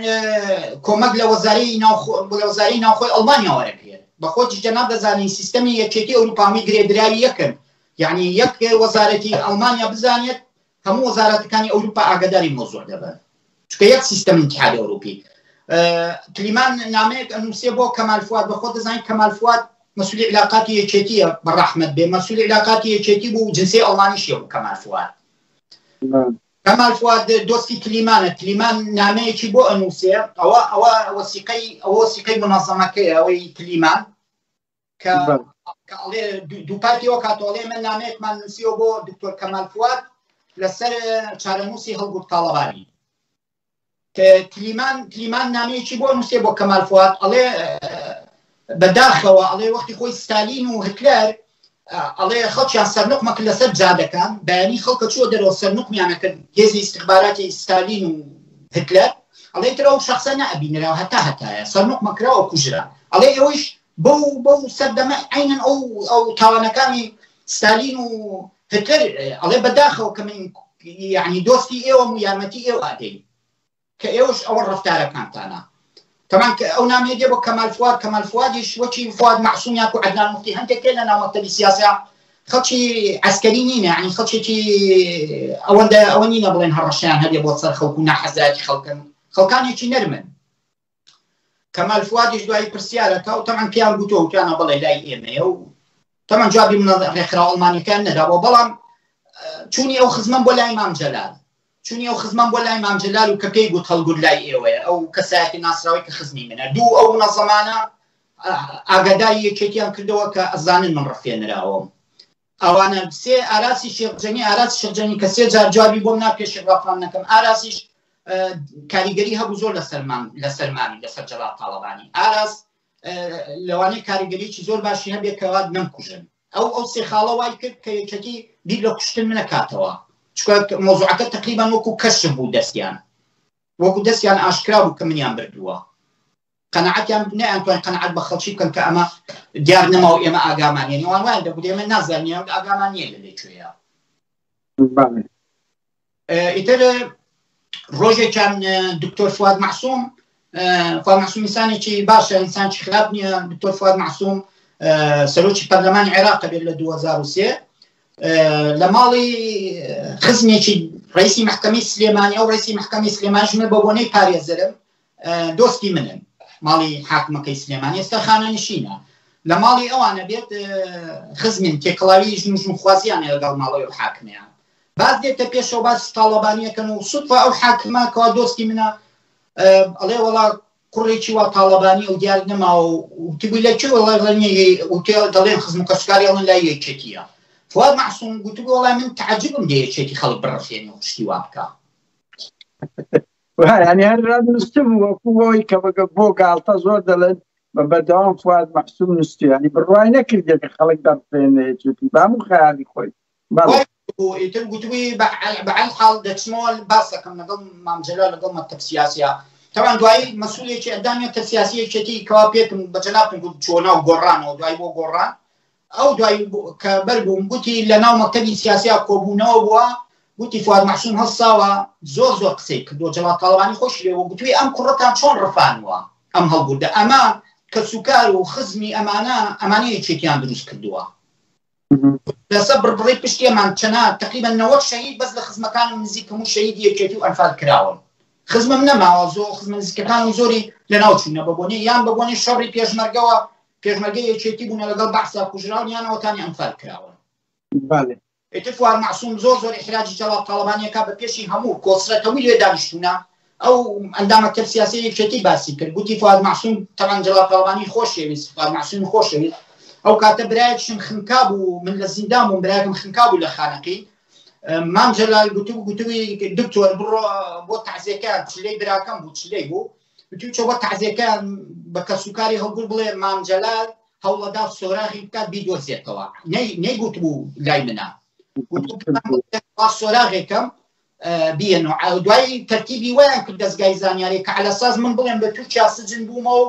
کۆمەک لە وەزاری لە وەزاری ناوخۆی ئەڵمانیا وەرەگرێت بە خۆتی جەناب دەزانین سیستەمی یەکێتی ئەوروپامی گرێدراوی یەکن یعنی یەک وەزارەتی ئەڵمانیا بزانێت هەموو وەزارەتەکانی ئەوروپا ئاگاداری مەوزوع دەبن چونکە یەک سیستەم ئیتحادی ئەوروپی کلیمان نامەیەک ئەنووسێ بۆ کەمال فواد بە خۆ دەزانین کەمال فواد مەسولی علاقاتی یەکێتیە بە ڕەحمەت بێ مەسولی علاقاتی یەکێتی بوو جنسی ئەڵمانیشیە بوو کەمال فواد کەمال فواد دۆستی کلیمانە کلیمان نامەیەکی بۆ ئەنووسێ ئەوە ئەوە وەسیقەی ئەوە وەسیقەی منەزەمەکەیە ئەوەی کلیمان کە ئەڵێ دووپاتی ئەو کاتۆڵێ من نامەیەکمان نووسیەوە بۆ دکتۆر کەمال فواد لەسەر چارەنووسی هەڵگورد تاڵەبانی کلیمان کلیمان نامەیەکی بۆ نووسێ بۆ کەمال فواد ئەڵێ بەداخەوە ئەڵێ وەختی خۆی ستالین و هتلەر ئەڵێ خەڵکیان سەرنقمە کرد لەسەر جادەکان بەیانی خەڵکە چووە دەرەوە سەرنقمیانە کرد هێزی ئیستخباراتی ستالین و هتلەر ئەڵێ تر ئەو شخصە نەئەبینرا هەتا هەتایە سەرنقمە کرا و کوژرا ئەڵێ ئێوەیش بەو بەو سەردەمە عینەن ئەو ئەو تاوانەکانی ستالین و هتلەر ئەڵێ بەداخەوە کە من یعنی دۆستی ئێوەم و یارمەتی ئێوە ئەدەین. کە ئێوەش ئەوە ڕەفتارەکانتانە. تەمان کە ئەو نامەیە دێ بۆ کەمال فواد، کەمال فوادیش وەکی فواد مەعسوم یاکو عەدنان موفتی هەندێک تێ لە ناو مەکتەبی سیاسیا خەڵکی عەسکەری نینە، یعنی خەڵکێکی ئەوەندە ئەوە نینە بڵێن هەڕەشەیان هەبێ بۆ سەر خەڵک و ناحەزایەتی خەڵکن، خەڵکانێکی نەرمن. کەمال فوادیش دوایی پرسیارەکە و تەمان پیان گوتووە وتیانە بەڵێ لای ئێمەیە و تەمان جوابی منە ڕێکخراوە ئەڵمانیەکان نەداوە، بەڵام چوونی ئەو خزمەم بۆ لای مام جەلال چونی ئەو خزمەم بۆ لای مام جەلال و کە پێی گوت هەڵگورد لای ئێوەیە ئەو کەسایەتی ناسراوەی کە خزمی منە دوو ئەو منەزەمانە ئاگاداری یەکێتیان کردەوە کە ئەزانن من ڕفێنراوم ئەوانە سێ ئاراسی شێخ جەنگی ئاراس شێخ جەنگی کە سێ جار جوابی بۆم نا پێشی ڕافان نەکەم ئاراسیش کاریگەری هەبوو زۆر لەسەرمان لەسەرمانی لەسەر جەلال تاڵەبانی ئاراس لەوانەیە کاریگەریی زۆر باشی هەبێت کەوا نەمکوژن ئەو ئەو سێ خاڵە وای کرد کە یەکێتی بیر لە کوشتن منەکاتەوە چونکە مۆزوعەکە تقریبان وەکو کەشف بوو دەستیان وەکو دەستیان ئاشکرا بوو کە منیان بردووە قەناعەتیان نەیانتوان قەناعەت بە خەڵکی بکەن کە ئەمە دیار نەما و ئێمە ئاگامان یعنی وان وایان دەگوت ئێمە نازانین ئاگامان نییە لە لێکوێیە ئیتر ڕۆژێکیان دکتۆر فواد مەعسوم فواد مەعسوم ئینسانێکی باشە ئینسانکی خراپ نییە دکتۆر فواد مەعسوم سەرۆکی پەرلەمانی عێراق بێت لە 2003 لە ماڵی خزمێکی ڕئیسی محکمەی سلێمانی ئەو ڕئیسی محکمەی سلێمانی ژنە بە بۆنەی پارێزەرم دۆستی منن ماڵی حاکمەکەی سلێمانی ئێستا خانەنشینە لە ماڵی ئەوانە بێت خزمین تێکەڵاوی ژن و ژنخوازیان لەگەڵ ماڵەوەی ئەو حاکمیان باس دێتە پێشەوە باس تاڵەبانیەکەن و سوتفە ئەو حاکمە کەوا دۆستی منە ئەڵێ وەڵا کوڕێکی وا تاڵەبانی و دیار نەماوە وتبووی لە کوێ وەڵا دەڵێن خزم و کەسوکاری ئەڵێن لای یەکێتیە فواد مەعسوم گوتبوو وەڵا من تعجبم لێ یەکێتی خەڵک بڕفێنێ و شتی وا بکا. یعنی هەر نووسبوو وەکو ئەوەی کە بەگە بۆ گاڵتە زۆر دەڵێن بە بەردەوام فواد مەحسوم نووستی ینی بڕوای نەکردێت کە خەڵک دەڕفێنێ یەکێتی بامو خەیاڵی خۆی ئیتر گوتبووی بەعەل حاڵ دەچمەوە باسەکەم لەگەڵ مام جەلال لەگەڵ مەکتەب سیاسیا تەوان دوایی مەسوولێکی ئەندامی مەکتەب سیاسی یەکێتی کەوا پێتم بە جەنابتم گوت چووە ناو گۆڕانەوە دوایی بۆ گۆڕان ئەو دوایی کە بەر بووم گوتی لە ناو مەکتەبی سیاسیا کۆبوونەوە بووە گوتی فواد مەعسوم هەڵساوە زۆر زۆر قسەی کردووە جەلال تاڵەبانی خۆشی لێ بوو گوتوی ئەم کوڕەتان چۆن ڕفانووە ئەم هەڵگوردە ئەمە کەسوکار و خزمی ئەمانە ئەمانە یەکێتیان دروست کردووە لەسەر بڕبڕەی پشتی ئەمان چەنا تقریبا 90 شەهید بەس لە خزمەکانم نزیک هەموو شەهیدی یەکێتی و ئەنفال کراون خزمم نەماوە زۆ خزمە نزیکەکانم زۆری لەناو چوونە بە بۆنەی یان بە بۆنەی شەڕی پێشمەرگەوە پێشمەرگە یەکێتی بوونە لەگەڵ بەعسا کوژراون یان ئەوەتانی ئەنفال کراون. بەڵێ. ئیتر فواد مەعسوم زۆر زۆر ئیحراجی جەڵاڵ تاڵەبانی ئەکا بە پێشی هەموو کۆسرەت هەمووی لێ دانیشتوونە ئەو ئەندام مەکتەب سیاسی یەکێتی باسی کرد گوتی فواد مەعسوم تەبعەن جەڵاڵ تاڵەبانی خۆشەویست فواد مەعسومی خۆشەویست ئەو کاتە برایەکشم خنکا بوو من لە زیندان بووم برایەکم خنکا بوو لە خانەقی مام جەلال گوتبوو گوتبووی دکتۆر بڕۆ بۆ تەعزیەکەیان چلەی براکەم بوو چلەی بوو گوتی چۆ بۆ تەعزیەکەیان بە کەسوکاری هەڵگور بڵێ مام جەلال هەوڵەدا سۆراغی بکات بیدۆزێتەوە نەیگوتبوو لای منە سۆراغێکم بیەن و دوایی تەرتیبی وایان کرد دەستگای زانیاری کە على ساز من بڵێم لە تورکیا سجن بوومە و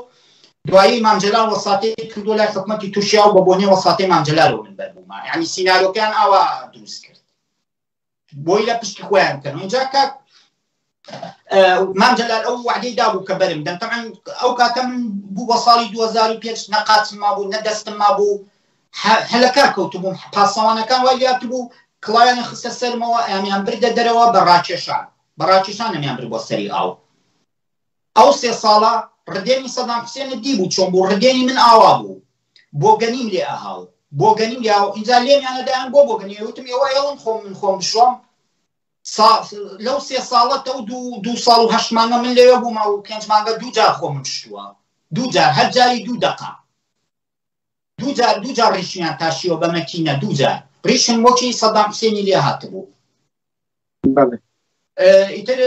دوایی مام جەلال وەساتەی کردو لای حکومەتی تورکیا و بە بۆنەی وەساتەی مام جەلالەوە من بەربوومە یعنی سیناریۆکەیان ئاوا دروست کرد بۆی لە پشتی خۆیان بکەن اینجا کاک مام جەلال ئەو وعدەی دابوو کە بەرم دەم تەعەن ئەو کاتە من بوو بە ساڵی 2005 نە قاچم مابوو نە دەستم مابوو هەلەکار کەوتبووم پاسەوانەکان وای لاتبوو کڵاویان خستە سەرمەوە ئەمیان بردە دەرەوە بە ڕاکێشان بە ڕاکێشان ئەمیان برد بۆ سەری ئاو ئەو سێ ساڵە ڕدێنی سەدام حوسێنت دیبوو چۆن بوو ڕدێنی من ئاوا بوو بۆگەنیم لێ ئەهاو بۆگەنیم لێ ئاو ئینجا لێمیانە دایان بۆ بۆگەنی وتم ئێوە ئێڵن خۆم من خۆم بشۆم لەو سێ ساڵە تەو دوو دوو ساڵ و هەشت مانگە من لەوێ بوومە و پێنج مانگە دوو جار خۆمم شتووە دوو جار هەر جاری دوو دەقە دوو جار دوو جار ڕیشمیان تاشیوە بە مەکینە دوو جار ڕیشم وەکی سەدام حوسێنی لێ هاتبوو ئیتر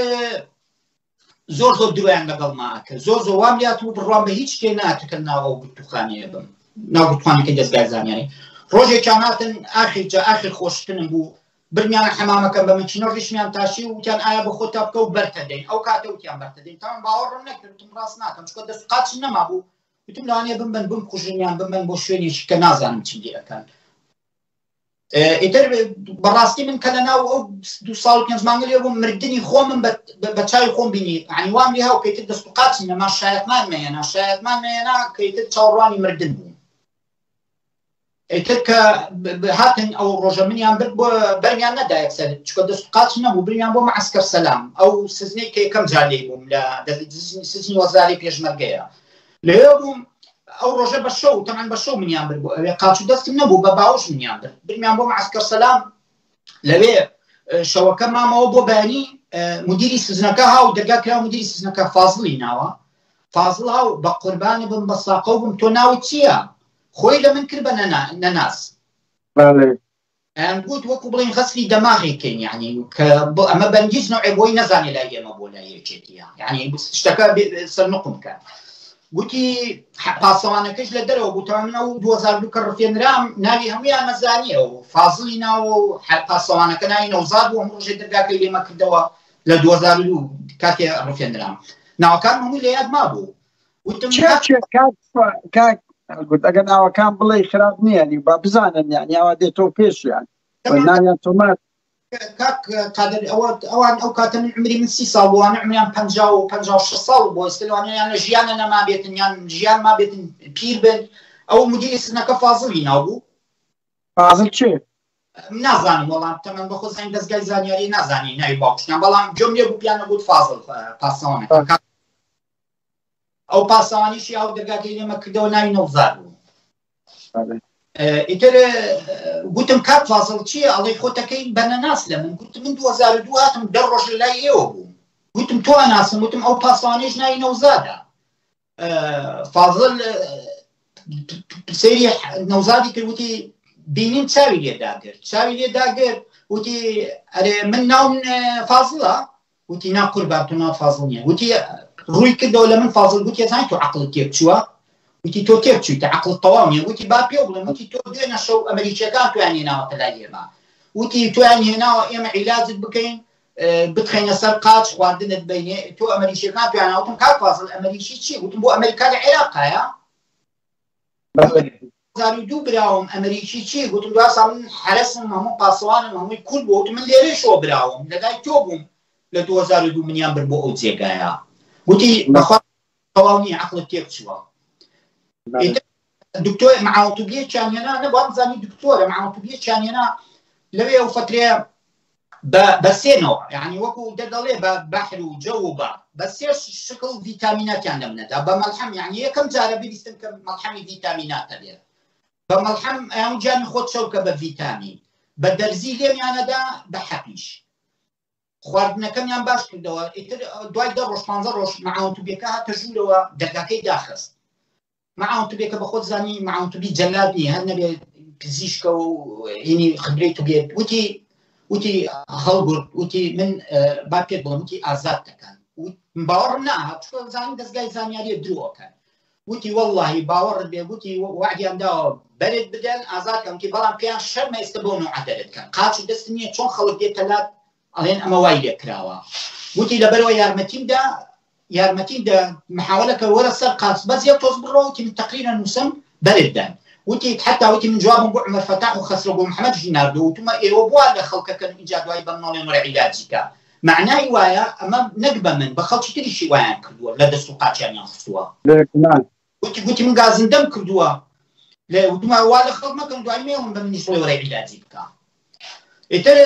زۆر زۆر درۆیان لەگەڵ ماکە زۆر زۆر وام لات و بڕوام بە هیچ شتێ ناتکە ناو ئەو گرتوخانەیە بم ناو گرتوخانەکەی دەستگای زانیاری ڕۆژێکیان هاتن ئاخر جا ئاخر خۆشتنم بوو برمیانە حەمامەکەم بە مەکینە ڕیشمیان تاشی و وتیان ئایا بە خۆتا بکە و بەرتە دەین ئەو کاتە وتیان بەرتە دەین تاوان باوەڕم نەکرد وتم ڕاست ناکەم چونکە دەست و قاچم نەمابوو وتم لەوانەیە بمبەن بمکوژن یان بمبەن بۆ شوێنێکی کە نازانم چی لێ ئەکەن. ئیتر بەڕاستی من کە لەناو ئەو دو ساڵ پێنج مانگە لێ بووم مردنی خۆمم بە چاوی خۆم بینی یعنی وام لێ هاو کەیتر دەست و قاچم نەما شایەتمان مەیەنا شایەتمان مەیەنا کەیتر چاوەڕوانی مردن بووم ئیتر کە هاتن ئەو ڕۆژە منیان برد بۆ بەرمیان نەدا یەکسەر چکە دەست و قاچ نەبوو بریان بۆ معسکەر سەلام ئەو سزنەی کە یەکەم جار لێی بووم لە سزنی وەزاری پێشمەرگەیە لەوێ بووم ئەو ڕۆژە بە شەو تەمان بە شەو منیان برد بۆ ئەوێ قاچ و دەستم نەبوو بە باوەش منیان برد برمیان بۆ معسکەر سەلام لەوێ شەوەکە مامەوە بۆ بەیانی مدیری سزنەکە هاو دەرگا کرا مدیری سزنەکە فازڵی ناوە فازڵ هاو بە قوربانی بم بە ساقە بم تۆ ناوت چییە خۆی لە من کرد بە نەناس ئەیانگوت وەکو بڵێن غەسلی دەماغی کەین یعنی کە بۆ ئەمە بەنگیز نەوعێ بۆی نەزانێ لای ئێمە بۆ لای یەکێتیە یعنی شتەکە سەرنقم کە گوتی پاسەوانەکەش لە دەرەوە بوو تەواو من ئەو 2002 کە ڕفێنرام ناوی هەموویان مەزانیە و فازڵی ناوە و هەر پاسەوانەکە ناوی نەوزاد بوو هەموو ڕۆژێ دەرگاکەی لێمە کردەوە لە 2002 کاتێ ڕفێنرام ناوەکان هەمووی لە یاد مابوو وتم کاک گوت ئەگەر ناوەکان بڵێ خراپ نییە با بزانن یان یاوا دێتەوە پێشیان ناویان تۆمار کاک قادر ئەوە ئەوان ئەو کاتە من عمری من سی ساڵ بووانە عمریان پ و پ ساڵ بۆ ئێستا لەوانەیە یان لە ژیانە نەمابێتن یان ژیان مابێتن پیر بن ئەو مدیری سنەکە فازڵی ناو بوو فازل چێ نازانم وەڵام تەمەن بەخۆ زانین دەستگای زانیاری نازانی ناوی باوکشتیان بەڵام گوێم لێ بوو پیانە گوت فازڵ پاسەوانەکە ئەو پاسەوانیشی ئەو دەرگاکەی لێمە کردەوە ناوی نەوزاد بوو ئیتر گوتم کاک فازڵ چییە ئەڵێ خۆتەکەی بەنەناس لە من گوتم من 2002 هاتم دە ڕۆژ لە لای ئێوە بووم گوتم تۆ ئەناسم گوتم ئەو پاسەوانیش ناوی نەوزادە فازڵ سەیری نەوزادی کرد وتی بینیم چاوی لێ داگرت چاوی لێ داگرت وتی ئەرێ من ناوم فازڵە وتی نا قوربان تۆ ناوت فازڵ نییە وتی ڕووی کردەوە لە من فازڵ گوتی ئەزانی تۆ عەقڵت تێک چووە وتی تۆ تێک چوویتە عەقڵت تەواو نییە وتی با پێو بڵێم وتی تۆ دوێنە شەو ئەمریکیەکان تۆیان هێناوەتە لای ئێمە وتی تۆیان هێناوە ئێمە عیلاجت بکەین بتخەینە سەر قاچ خواردنت بینێ تۆ ئەمریکیەکان تویان وتم کاک فازڵ ئەمریکی چی وتم بۆ ئەمریکا لە عێراقایە 2002 براوم ئەمریکی چی گوتم دو ساڵ من حەرەسم هەموو پاسەوانم هەمووی کورد بۆ وتم من لێرەشەوە براوم لەلای تۆ بووم لە 2002 منیان برد بۆ ئەو جێگایە گوتی بەخوا تەواو نییە عەقڵت تێک چووە دکتۆر معاوتوبیەکیان هێنا نەبوو زانی دکتۆرە معاوتوبیەکیان هێنا لەوێ ئەو فترەیە بە سێ نەوع یعنی وەکو دەدەڵێ بە بەحر و جەو و بە بە سێ شکڵ ڤیتامیناتیان لەم نەدا بە مەلحەم یعنی یەکەم جارە ببیستم کە مەلحەمی ڤیتامیناتە لێ بە مەلحەم ئەیان گیانی خۆت چەوکە بە ڤیتامین بە دەرزی لێمیانەدا بە حەپیش خواردنەکەمیان باش کردەوە ئیتر دوای دە ڕۆژ پانزە ڕۆژ معاونتوبیەکە هاتە ژوورەوە دەرگاکەی داخست معاون طبیەکە بە خۆت زانی معاون طبی جەلاد نییە هەر نەبێ پزیشکە و هینی خبرەی طبیەت وتی وتی هەڵگورد وتی من با پێت بڵێم وتی ئازاد دەکەن باوەڕم ناهات چونکە زانی دەستگای زانیاریە درۆکەن وتی واللهی باوەڕت بێ وتی وعدیان داوە بەرت بدەن ئازاد کەم وتی بەڵام پێیان شەرمە ئێستا بەو نوعە دەرت کەن قاچ و دەست نییە چۆن خەڵک دێتە لات ئەڵێن ئەمە وای لێ کراوە وتی لەبەرەوە یارمەتیم دا یارمەتیم دە محاولە کە وەرە سەر قاچ بەس یەک تۆز بڕۆ وتی من تەقریرە نووسم بەرت دەن وتی حتا وتی من جوابم بۆ عمر فەتاح و خەسرە بۆ محەمەد ژی ناردووە وتومە ئێوە بوا لە خەڵکەکەن ئینجا دوایی بەم نەڵێن وەرە عیلاجی کە مەعنای وایە ئەمە نەک بە من بە خەڵکی تریشی وایان کردووە لە دەست و قاچیانیان خستووە بێگومان وتی گوتی من گازندەم کردووە لە وتمە وا لە خەڵک مەکەن دوایی مێڵم بە منیش بڵێ وەرە عیلاجی بکە ئیتر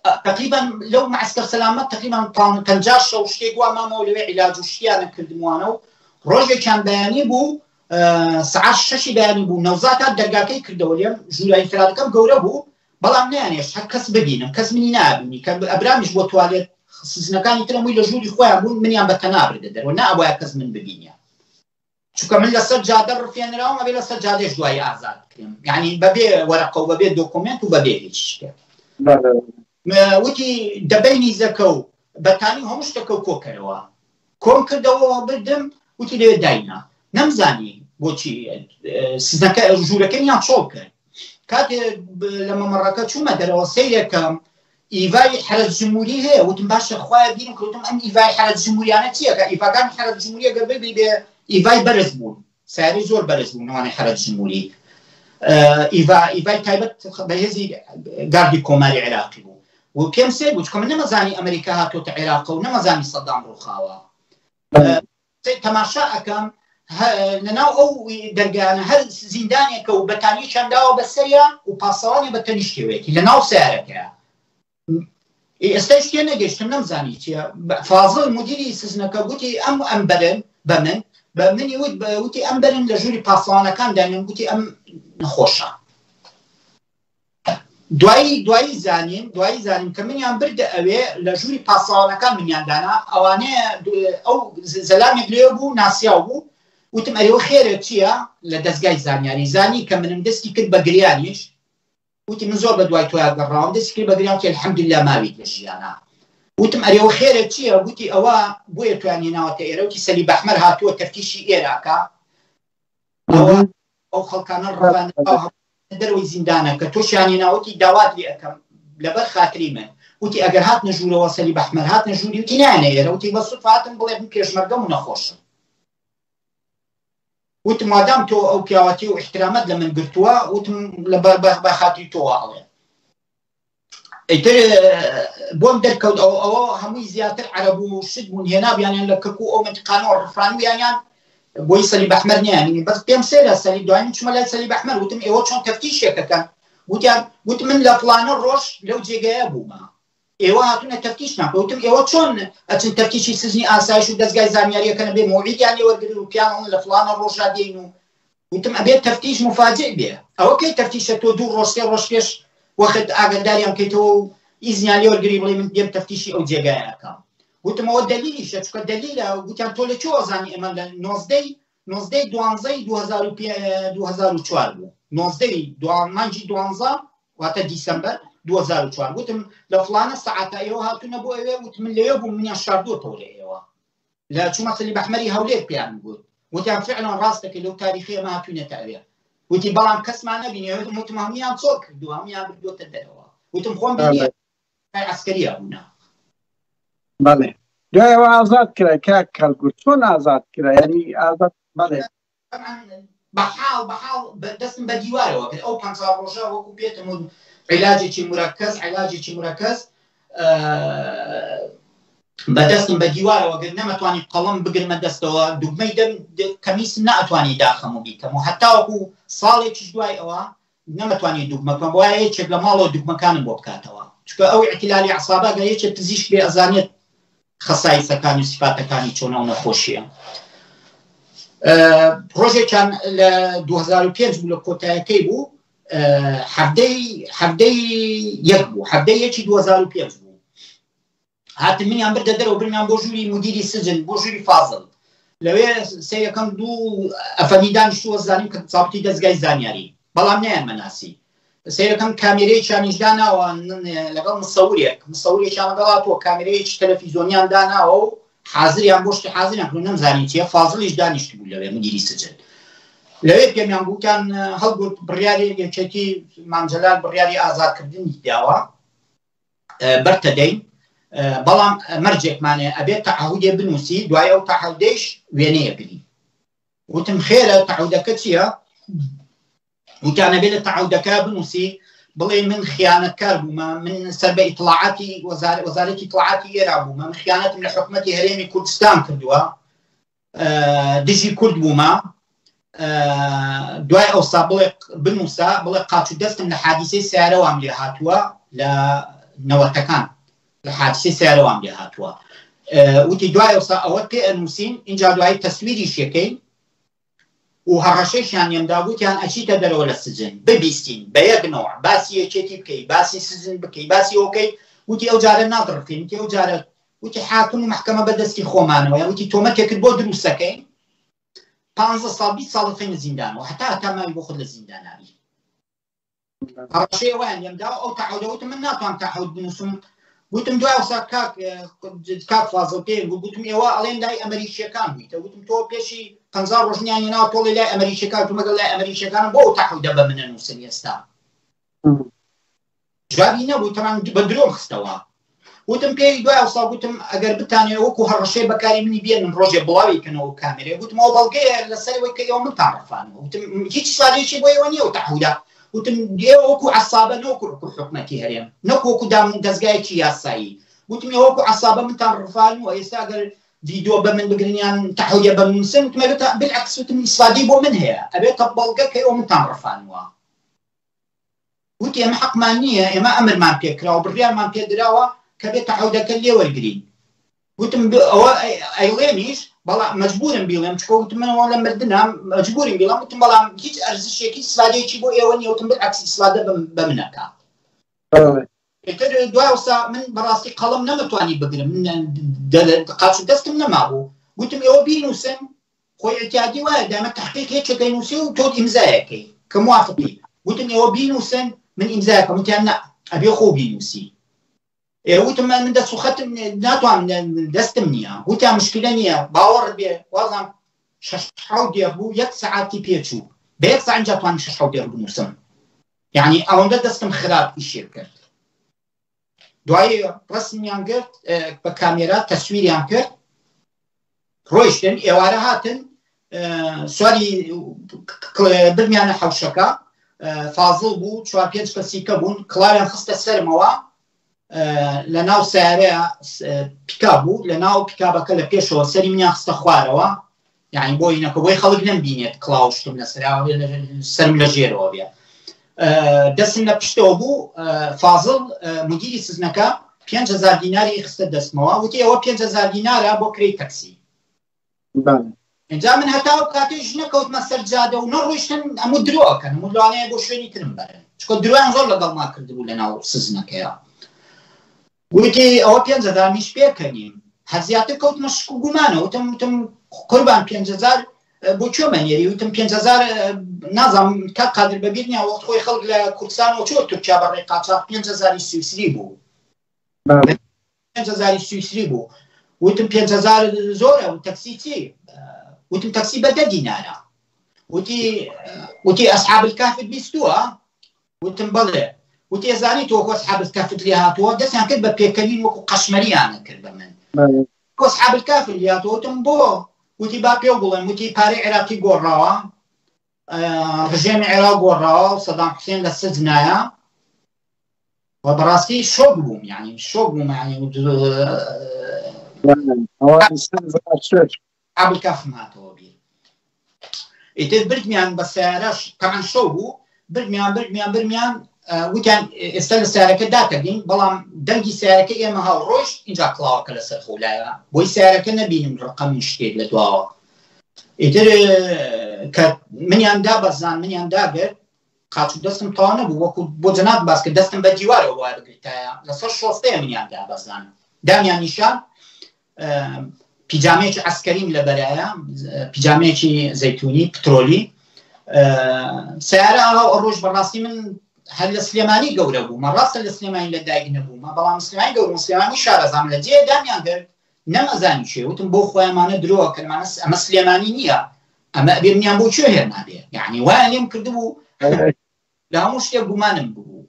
تقریبا لەو معسکر سەلامەت تقریبا 50 شەو شتێک وا مامەوە لەوێ عیلاج و شتیانە کردموانە و ڕۆژێکیان بەیانی بوو سعات شەشی بەیانی بوو نەوزات هات دەرگاکەی کردەوە لێم ژوورە ئینفرادەکەم گەورە بوو بەڵام نەیانێشت هەر کەس ببینم کەس منی نابینی کە ئەبرامیش بۆ توالێت سزنەکانی ترم وی لە ژووری خۆیان بوون منیان بە تەنا بردە دەرەوە نابواە کەس من ببینیە چونکە من لەسەر جادە ڕفێنراوم ئەبێ لەسەر جادەش دوایی ئازاد بکرێم یعنی بەبێ وەرەقە و بەبێ دۆکۆمێنت و بەبێ هیچ شتێک وتی دەبەی نیزەکە و بەتانی و هەموو شتەکە و کۆکەرەوە کۆم کردەوە بردم وتی لەوێ داینا نەمزانی بۆچی سزەکە ژوورەکەیان چۆڵ کرد کاتێ لە مەمەڕەکە چوومە دەرەوە سەیرەکەم ئیڤای حەرەس جمهوری هەیە وتم باشە خوایە بیرم کەوتم ئەم ئیڤای حەرەس جمهوریانە چییە کە ئیڤاکان حەرەس جمهوریە گەر ببی بێ ئیڤای بەرز بوون سیارەی زۆر بەرز بوون ئەوانەی حەرەس جمهوری. ئیڤا ئیڤای تایبەت بەهێزی گاردی کۆماری عێراقی بوو و پێم سێ بوو چکە من نەمەزانی ئەمریکا هاتۆتە عێراق و نەمەزانی سەدام ڕووخاوە تەماشا ئەکەم لەناو ئەو دەرگانە هەر زیندانێکە و بەتانیشیان داوە بەسەریا و پاسەوانی بە تەنیشتەوەیەتی لەناو سیارەکەیە ئێستاش تێ نەگەشتم نەمزانی چیە فازڵ مدیری سزنەکە گوتی ئەم ئەم بەرن بە من بە منی وت وتی ئەم بەرن لە ژووری پاسەوانەکان دانێن گوتی ئەم نەخۆشە دوایی دوایی زانیم دوایی زانیم کە منیان بردە ئەوێ لە ژووری پاسەوانەکان منیان دانا ئەوانەیە ئەو زەلامێک لێ بوو ناسیاو بوو وتم ئەرێوە خێرە چییە لە دەستگای زانیاری زانی کە منم دەستی کرد بە گریانیش وتی من زۆر بە دوای تۆیا گەڕاوم دەستی کرد بە گریان وتی الحمدلله ماویت لە ژیانا وتم ئەرێوە خێرە چییە وتی ئەوە بۆیە تویان هێناوەتە ئێرە وتی سەلیب ئەحمەر هاتووە تەفتیشی ئێراکە ئەوە ئەو خەڵکانە ڕەوانەوە دەرەوەی زیندانەکە تۆشیان هێناوتی داوات لێ ئەەکەم لەبەر خاتری من وتی ئەگەر هاتنە ژوورەوە سەلی بەحمەر هاتنە ژووری وتی نایەنە ئێرە وتی بە سوتفە هاتم بڵێ من پێشمەرگەم و نەخۆشم وتم مادام تۆ ئەو پیاوەتی و احترامەت لە من گرتووە وتم لە بە خاتری تۆوە ئەڵێ ئیتر بۆم دەرکەوت ئەو ئەوە هەمووی زیاتر عەرەب و شت بوون هێنابیانیان لە کەرکوک ئەو منتیقانەوە ڕفانویانیان بۆی سەلیب ئەحمەر نیانی بەس پێم سەیرە سەلیب دوای من چوومە لای سەلیب ئەحمەر وتم ئێوە چۆن تەفتیشێکەکەن وتیان وت من لە فڵانە ڕۆژ لەو جێگەیە بوومە ئێوە هاتوونە تەفتیشتان کرد وتم ئێوە چۆن ئەچن تەفتیشی سجنی ئاسایش و دەزگای زانیاریەکەن بێ مەوعیدیان لێ وەرگرن و پیان ئەڵێن لە فڵانە ڕۆژا دێین و وتم ئەبێت تەفتیش مفاجئ بێ ئەوە کەی تەفتیشە تۆ دوو ڕۆژ سێ ڕۆژ پێش وەخت ئاگاداریان بکەیتەوە و ئیزنیان لێ وەرگری بڵێ من دێم تەفتیشی ئەو جێگایە ئەکەم وتم ئەوە دەلیلیشە چونکە دەلیلە وتیان تۆ لە کوێ ئەزانی ئێمە لە نۆزدەی نۆزدەی دوانزەی 2004 بوو نۆزدەی مانگی دوانزە واتە دیسەمبەر 2004 وتم لە فڵانە سەعاتە ئێوە هاتوونە بۆ ئەوێ وتم من لەوێ بووم منیان شاردووەتەوە لە ئێوە لە چوومە سەلیب ئەحمەری هەولێر پێیان گوت وتیان فعلا ڕاست دەکەی لەو تاریخی ئێمە هاتووینەتە ئەوێ وتی بەڵام کەسمان نەبینی وتم وتم هەموویان چۆڵ کردووە هەموویان بردووەتە دەرەوە وتم خۆم بینی عسکەریە بوونە. بەڵێ دوای ئەوە ئازاد کرا کاک کەلگور چۆن ئازاد کرا یعنی ئازاد بەڵێ بەحاڵ بەحاڵ دەستم بە دیوارەوە کرد ئەو 50 ڕۆژە وەکو پێتم و عیلاجێکی مرەکەز عیلاجێکی مرەکەز بەدەستم بە دیوارەوە گرت نەمەتوانی قەڵم بگرمە دەستەوە دوگمەی دەم کەمیسم نەئەتوانی داخەم و بیکەم و هەتاوەکو ساڵێکیش دوای ئەوە نەمەتوانی دوگمە بکەم وایە یەکێک لە ماڵەوە دوگمەکانم بۆ بکاتەوە چونکە ئەو ئیعتلالی ئەعسابە گەر یەکێک پزیشک بێ ئەزانێت خەسایسەکانی و سیفاتەکانی چۆنە و نەخۆشیە ڕۆژێکیان لە 2005 بوو لە کۆتایەکەی بوو حەفتەی حەفتەی یەک بوو حەفتەی یەکی 2005 بوو هاتن منیان بردە دەرەوە برمیان بۆ ژووری مدیری سجن بۆ ژووری فازل لەوێ سەیەکەم دوو ئەفەنی دانیشتووە زانیم کە زابتی دەزگای زانیاری بەڵام نەیان مەناسی سەیرەکەم کامێرەیەکیانیش داناوە لەگەڵ مسەورێک مسەورێکیان لەگەڵ هاتووە کامێرەیەکی تەلەفیزۆنیان داناوە و حازریان بۆ شتی حازریان کردو نەمزانی چیە فازڵیش دانیشت بوو لەوێ مدیری سجن لەوێ پێمیان گوتیان هەڵگوت بڕیاری یەکێتی مام جەلال بڕیاری ئازادکردنی داوە بەرتەدەین بەڵام مەرجێکمانێ ئەبێت تەعهودێ بنووسی دوای ئەو تەعهودەیش وێنەیە گری وتم خێرە تەعهودەکە چییە وتیان ئەبێ لە تەعهودەکە بنووسی بڵێ من خیانەتکار بوومە من سەر بە ئیتڵاعاتی وەزارەتی ئیتڵاعاتی ئێران بوومە من خیانەتم لە حکومەتی هەرێمی کوردستان کردووە دژی کورد بوومە دوای ئەوسا بڵێ بنووسە بڵێ قاچ و دەستم لە حادیسەی سیارەوام لێ هاتووە لە نەوەتەکان لە حادیسەی سیارەوام لێ هاتووە وتی دوای ئەوسا ئەوە پێ ئەنووسین اینجا دوایی تەسویری شەکەین و هەڕەشەیشیان لێم دا گوتیان ئەچیتە دەرەوە لە سجن ببیستین بە یەک نەوع باسی یەکێتی بکەی باسی سجن بکەی باسی ئەوە بکەی وتی ئەو جارە نادڕفین وتی ئەو جارە وتی حاکم و مەحکەمە بە دەستی خۆمانەوەیە وتی تۆمەتێکت بۆ دروستەکەین پانزە ساڵ 20 ساڵ خەینە زیندانەوە هەتا هەتا ماوی بۆ خۆت لە زیندانابی هەڕەشەی ئەویان لێم دا ئەو تەعەودە وتم من ناتوانم تەعەود بنووسم وتم دوای ئەوسا کاک کاک فازڵ پێم گوت گوتم ئێوە ئەڵێن لای ئەمریکیەکان بوویتە وتم تۆ پێشی 50 ڕۆژنیان هێناوە تۆڵی لای ئەمریکیەکان تو مەگەڵ لای ئەمریکیەکانم بۆ ئەو تەعەودە بە منە نووسن ئێستا جوابی نەبوو تەمان بە درۆم خستەوە. وتم پێی دوای ئەوسا گوتم ئەگەر بتانەوێ وەکو هەڕەشەی بەکاری منی بێنن ڕۆژێ بڵاوی کەنەوە کامێرێ گوتم ئەو بەڵگەیە لەسەر ئەوەی کە ئێوە منتان ڕفانوە وتم هیچ سادەیەکی بۆ ئێوە نییە و تەعهودە وتم ئێوە وەکو عەسابە نەوەکو حکومەتی هەرێم نەک وەکو دام دەزگایەکی یاسایی وتم ئێوە وەکو عەسابە منتان ڕفانوە ئێستا ئەگەر ڤیدیۆ بە من بگرن یان تەعهودە بە بنووسن وتم ئەبێتە بالعکس وتم ئیسفادەی بۆ من هەیە ئەبێتە بەڵگە کە ئێوە منتان ڕفانوە وتی ئێمە حەقمان نییە ئێمە ئەمرمان پێکراوە بڕیارمان پێدراوە کە بێت تەعەودەکە لێ وەرگین وتم ئەوە ئەیڵێمیش بەڵام مەجبورم بیڵێم چکۆ وتم منەوە لە مردنا مەجبورم بیڵێم وتم بەڵام هیچ ئەرزشێکی ئیسفادەیەکی بۆ ئێوە نییە وتم بالعکس ئیسفادە بە منەکە ئیتر دوای ئەوسا من بەڕاستی قەڵم نەمەتوانی بگرم قاچ و دەستم نەمابوو گوتم ئێوە بینووسن خۆی ئیعتیادی وایە دامە تحقیق یەکێک ئەینووسێ و تۆ ئیمزایەکەی کە موافقی گوتم ئێوە بینووسن من ئیمزایەکەم وتیان نا ئەبێ خۆ بینووسی ئێ وتم من دەست و خەتم ناتوانم دەستم نییە وتیان مشکلە نییە باوەڕ بێ وازم شەش حەوت دێڕ بوو یەک سەعاتی پێچوو بە یەک سەعات اینجا توانیم شەش حەوت دێڕ بنووسم یعنی ئەوەندە دەستم خراپ ئیشێ کرد دوایی ڕسمیان گرت بە کامێرا تەسویریان کرد ڕۆیشتن ئێوارە هاتن سواری برمیانە حەوشەکە فازڵ بوو چوار پێنج کەسی کە بوون کڵاویان خستە سەرمەوە لە ناو سیارەیە پیکا بوو لە ناو پیکابەکە لە پێشەوە سەری منیان خستە خوارەوە یعنی بۆی نەکە بۆی خەڵک نەمبینێت کڵاو شتم لەسەر سەرم لە ژێرەوە بێ دەستم لە پشتەوە بوو فازڵ مدیری سزنەکە 5هزار دیناری خستە دەستمەوە وتی ئەوە 5هزار دینارە بۆ کرێی تەکسی اینجا من هەتا و کاتێک ژنە کەوتمە سەر جادە و نەڕۆیشتن ئەموو درۆکەن هەموو لەوانەیە بۆ شوێنی ترم بەرن چکۆ درۆیان زۆر لەگەڵ ما کردبوو لە ناو سزنەکەیە وتی ئەوە 5000 میش پێکەنیم هەر زیاتر کەوتمە شک و گومانە وتم وتم قوربان 5000 بۆ کوێ مەنێری وتم 5000 نازانم کاک قادر بەبیر نییە وەخت خۆی خەڵک لە کوردستانەوە چۆ تورکیا بە ڕێی قاچاخ 5000 سویسری بوو 5000 سویسری بوو وتم 5000 زۆرە و تەکسی چی وتم تەکسی بە دە دینارە وتی وتی ئەسحاب الکهف بیستووە وتم بەڵێ. وتی ئەزانی تۆ وەکو ئەسحاب الکهفت لێ هاتووە؟ دەستیان کرد بە پێکەنین وەکو قەشمەریانە کرد بە من. وەکو ئەسحاب الکهف لێ هاتووە؟ وتم بۆ؟ وتی با پێو بڵێم. وتی پارەی عێراقی گۆڕاوە، ڕژێمی عێراق گۆڕاوە و سەدام حوسێن لە سجنایە. و بەڕاستی شۆک بووم، یعنی شۆک بووم، یعنی ئەسحاب الکهفم هاتەوە بیر. ئیتر بردمیان بە سیارەش تەعەن شەو بوو بردمیان بردمیان بردمیان وتیان ئێستا لە سیارەکە داتەگین بەڵام دەنگی سیارەکە ئێمە هاو ڕۆیشت اینجا کڵاوەکە لەسەر خولایە بۆی سیارەکە نەبینم ڕقەمی شتێک لە دواوە ئیتر کە منیان دا بەزان منیان داگرت قاچ و دەستم تەواو نەبوو وەکو بۆ جەناب باس کرد دەستم بە دیوارەوە وایە بگرتایە لەسەر شۆستەیە منیان دا بەزان دامیان نیشان پیجامەیەکی عسکەریم لەبەرایە پیجامەیەکی زەتونی پترۆلی سیارە ئەو ڕۆژ بەڕاستی من هەر لە سلێمانی گەورە بوومە ڕاستە لە سلێمانی لە دایک نەبوومە بەڵام سلێمانی گەورە سلێمانی شارەزام لە جێ دامیان گرت نەمەزانی چێ وتم بۆ خۆیانمانە درۆ کەمانە ئەمە سلێمانی نییە ئەمە ئەبێ منیان بۆ کوێ هێنابێ یعنی وایان لێم کردبوو لە هەموو شتێک گومانم ببوو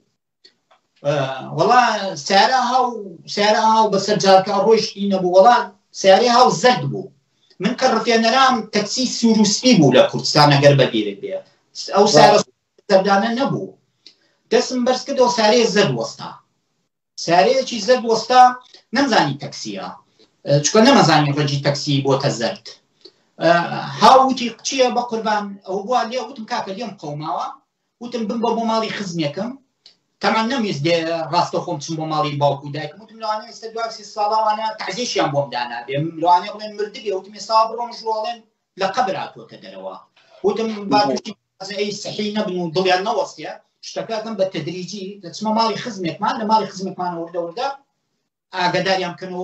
وەڵا سیارە هاو سیارە هاو بەسەر جارکە ڕۆیشتی نەبوو وەڵا سیارەی هاو زەرد بوو من کە ڕفێنەرام تەکسی سوور و سپی بوو لە کوردستان ئەگەر بەبیرت بێ ئەو سیارە زەردانە نەبوو دەستم بەرز کردەوە سارەیە زەرد وەستا سارەیەکی زەرد وەستا نەمزانی تەکسیە چکە نەمەزانی ڕەنگی تەکسی بۆتە زەرد هاوتی چییە بە قوربان ئەو بووە لێ وتم کاکە لێم قەوماوە وتم بمبە بۆ ماڵی خزمێکم تەمان نەمویست دێ ڕاستە خۆم چم بۆ ماڵی باوک و دایکم وتم لەوانەیە ئێستا دوای سی ساڵاوانە تەعزیەشیان بۆم دانابێ لەوانەیە بڵێن مردبێ وتم ئێستا بڕۆم ژووڵێن لە قەبر هاتووەتە دەرەوە وتم با تووشی ئەی سەحی نەبن و دڵیان نەوەستێ شتەکەکەم بە تەدریجی دەچمە ماڵی خزمێکمان لە ماڵی خزمێکمان وردە وردە ئاگاداریان بکەن و